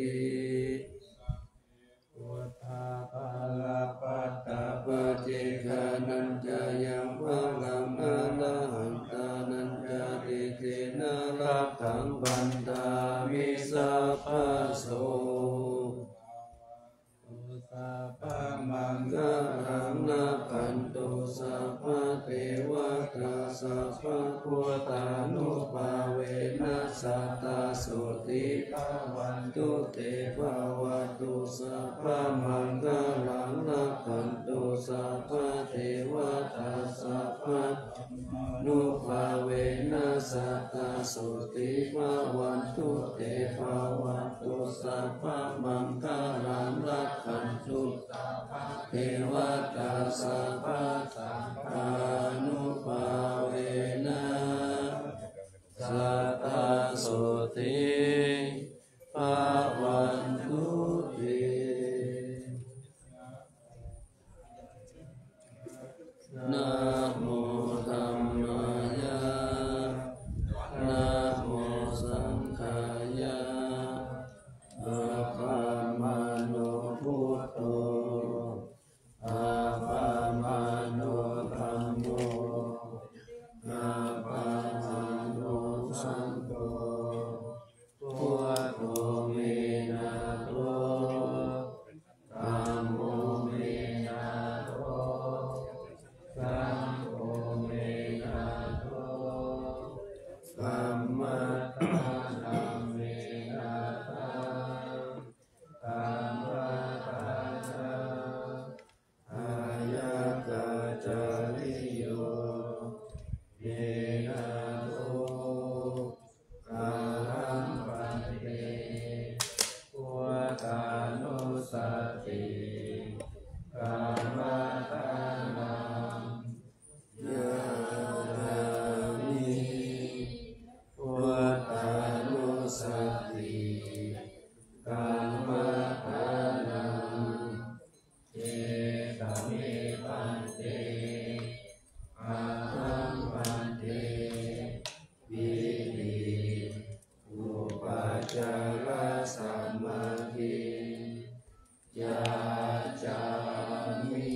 Buddhā balappattā paccekānañca yaṃ balaṃ arahantānañca tejena rakkhaṃ bandhāmi sabbaso. Sabbamaṅgalaṃ rakkhantu sabbadevatā sabbabuddhānubhāvena sadā sotthī Bhavantu te. Bhavatu sabbamaṅgalaṃ, rakkhantu sabbadevatā, sabbadhammānubhāvena sadā sotthī bhavantu te. Bhavatu sabbamaṅgalaṃ, rakkhantu sabbadevatā, sabbasaṅghānubhāvena sadā sotthī bhavantu te. Namo dhammāya, namo saṅghāya, appamāṇo buddho, appamāṇo dhammo, appamāṇo saṅgho, buddho me nātho, dhammo me nātho, saṅgho me nātho, dhammaddhāna me nāthaṃ, dhammaddhāna Āyakācariyo me nātho, ahaṃ bhante buddhānussati kammantaraṃ yācāmi. Buddhānussati kammantaraṃ. Etame bhante, ahaṃ bhante, iti upācārasamādhiṃ yācāmi.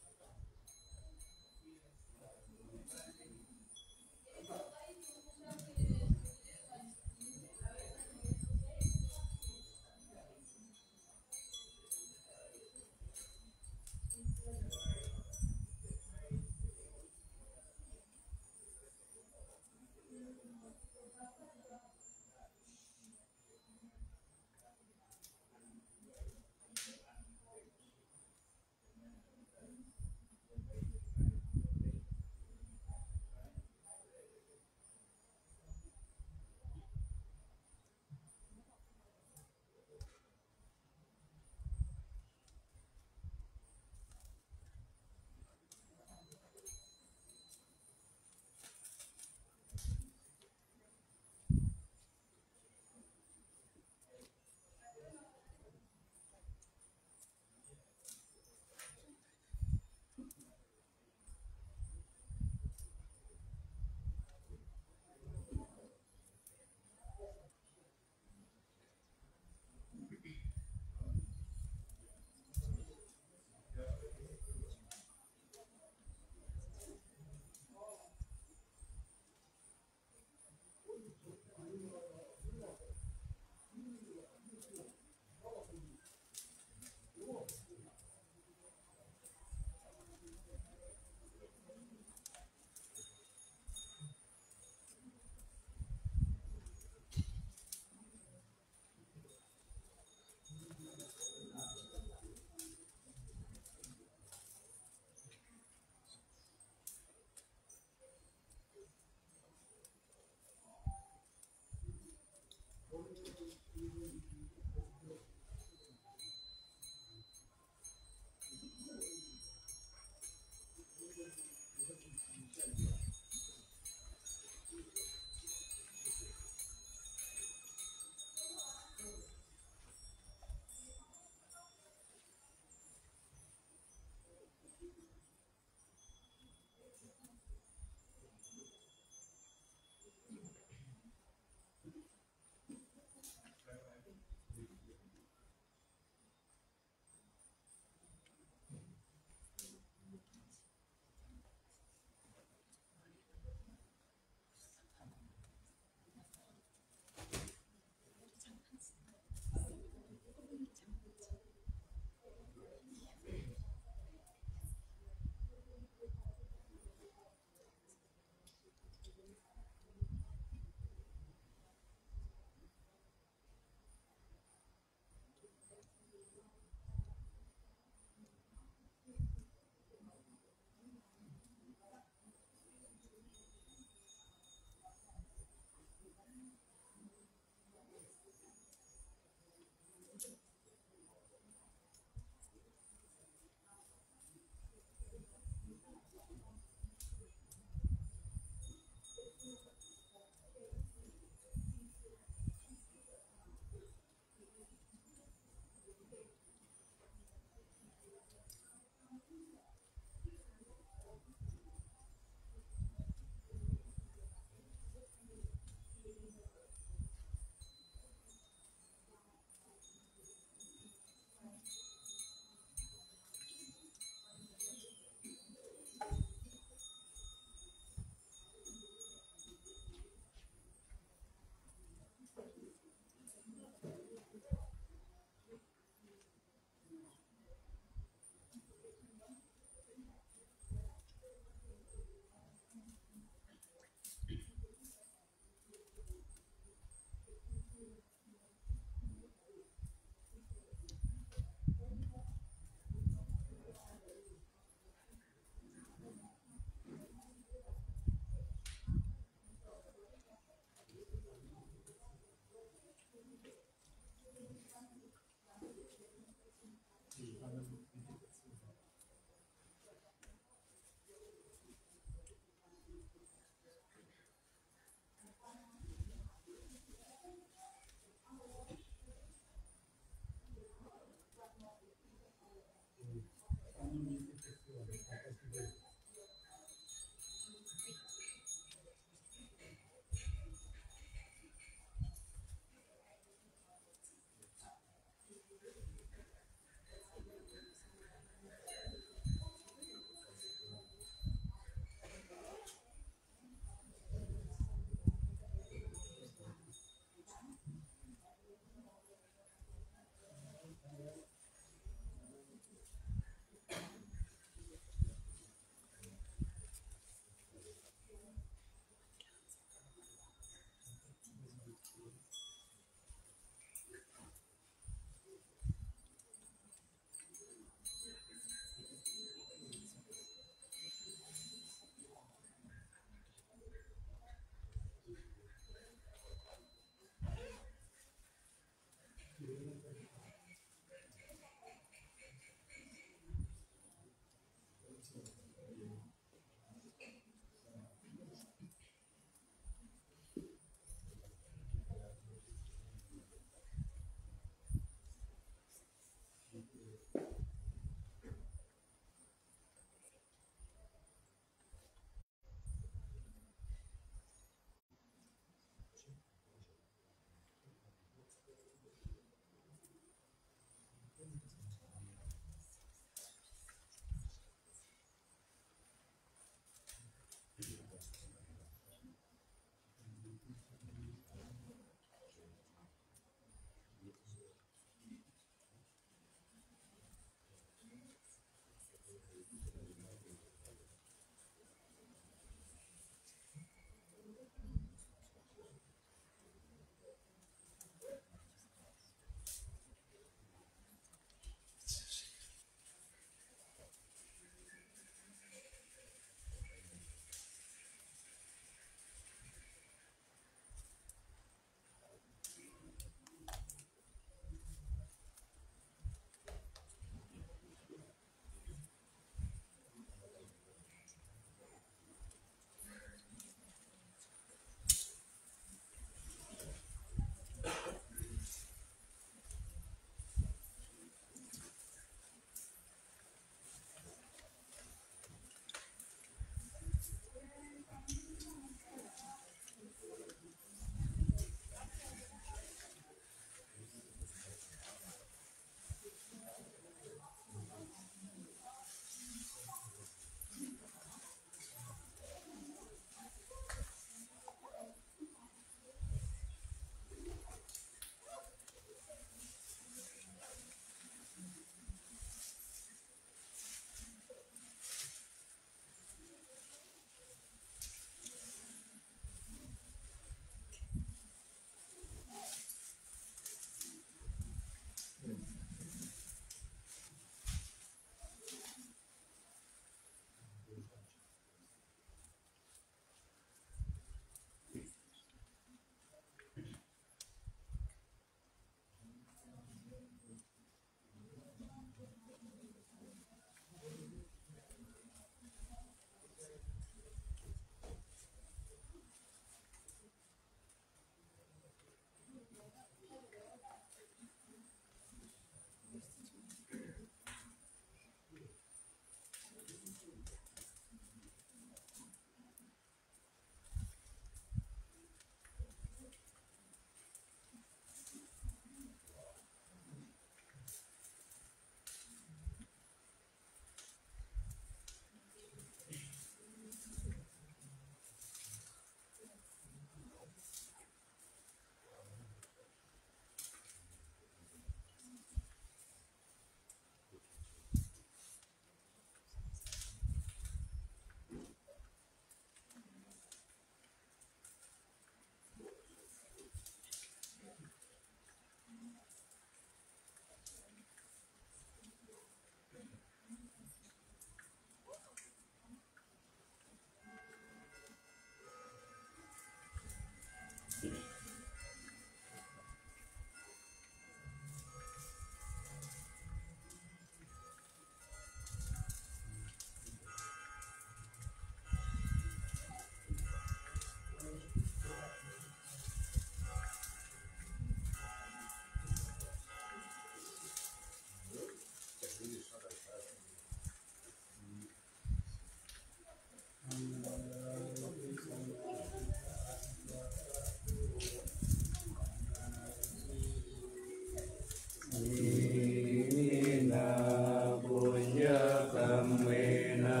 dhammena,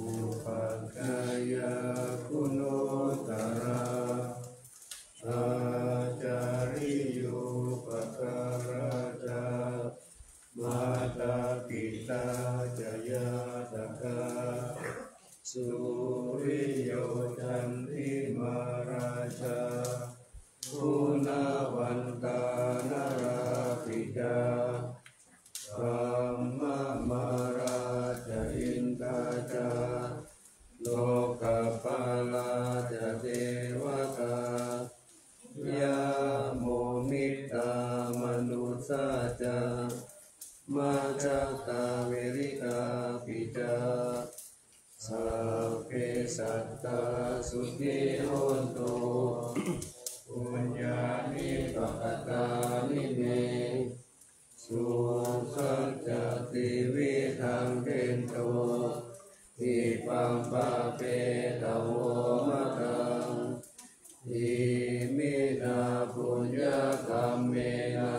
upajjhāyā guṇuttarā, ācariyūpakārā ca, mātā pitā ca ñātakā, suriyo candimā rājā, guṇavantā narāpi ca, brahmamārā ca indā ca, lokapālā ca devatā, yamo mittā manussā ca, majjhattā verikāpi ca, sabbe sattā sukhī hontu, puññāni pakatāni me, sukhañca tividhaṃ dentu, khippaṃ pāpetha vomataṃ, iminā puññakammena,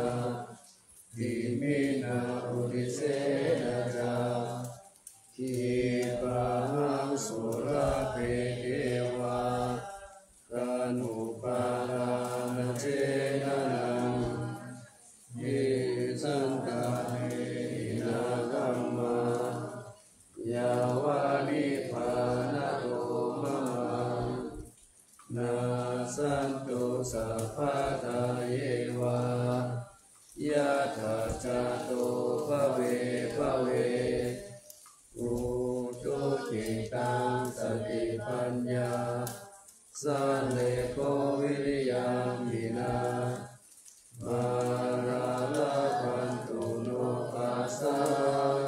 iminā uddisena ca, khippāhaṃ sulabhe ceva, taṇhupādānachedanaṃ, ye santāne hīnā dhammā, yāva nibbānato mamaṃ, nassantu sabbadā yeva, yattha jāto bhave bhave, ujucittaṃ satipaññā, sallekho viriyamhinā, mārā labhantu nokāsaṃ,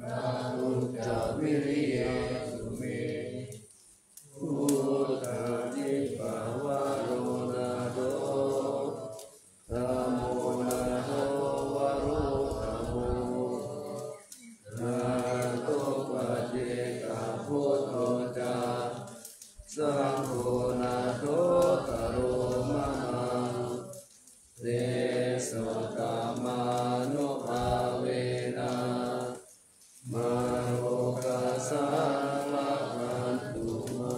kātuñca viriyesu me, vuḍḍhādhipavaro nātho, dhammo nātho varuttamo, nātho paccekabuddho ca, saṅgho nāthottaro mamaṃ, tesottamānubhāvena, mārokāsaṃ labhantu mā.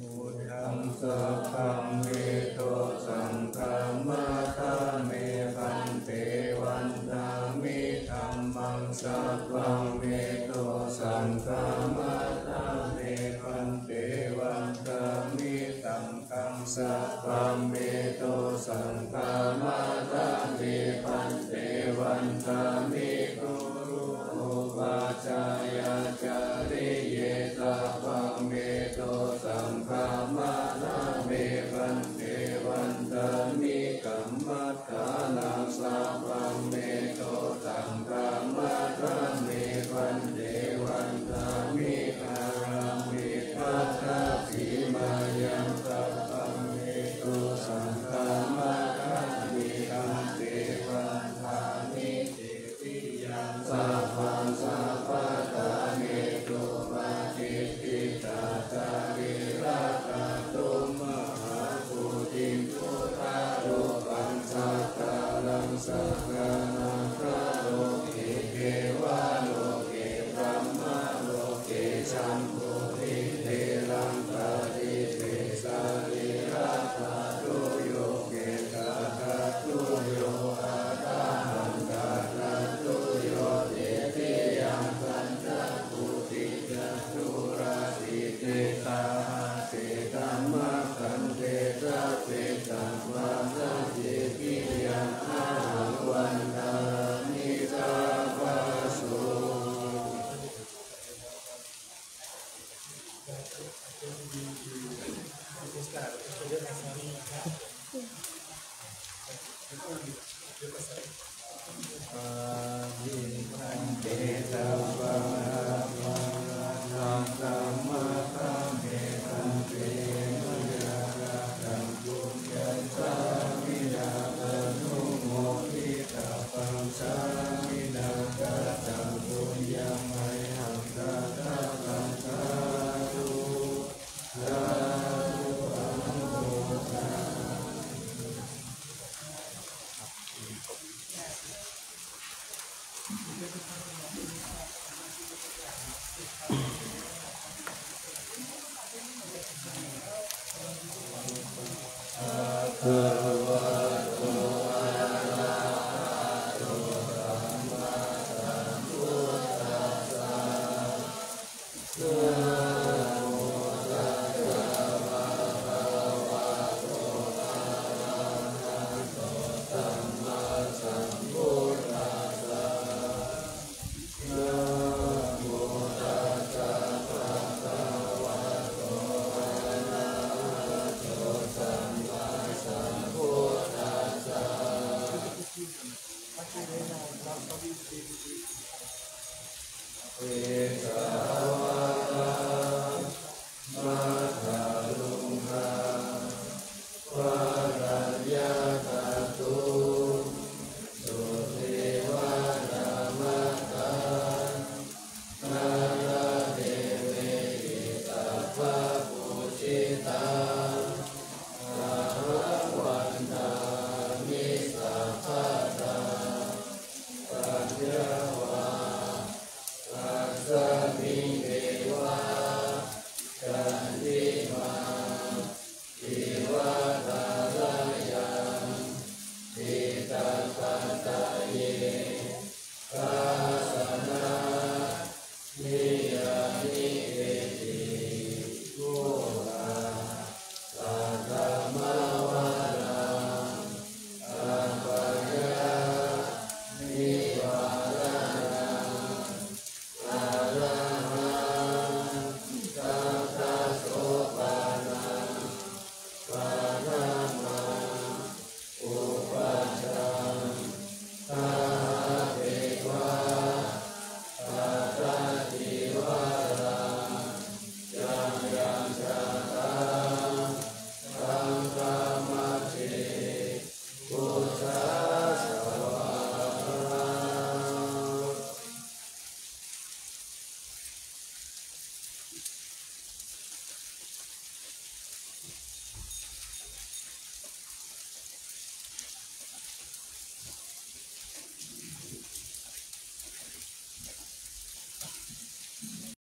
Buddhaṃ sabbaṃ me dosaṃ khamatha me bhante, vandāmi dhammaṃ sabbaṃ me dosaṃ khamatha me bhante, vandāmi saṅghaṃ sabbaṃ me dosaṃ khamatha me bhante, vandāmi guru upajjhāyācariye sabbaṃ me dosaṃ khamatha me bhante, vandāmi kammaṭṭhānaṃ sabbaṃ me dosaṃ khamatha me bhante, vandāmi pāramī pañca sīlāni sabbaṃ me dosaṃ khamatha me bhante, vandāmi titiyaṃ sabbaṃ sabbattha me dubbhāti. Diṭṭhiñca rirakkhaṇḍu mahābodhiṃ buddharūpaṃ sakalaṃ sakāraṃ, kho loke devaloke brahmaloke jambudīpe raṅgādīpe sarīradhātuyo gehavatthūyo arahantāratūyo titiyaṃ pañcabhūtiñca tulatthi te sahase dhammakkhandhe sabbe sabbā saṅkhittiyā ahaṃ vandāmi sabbaso.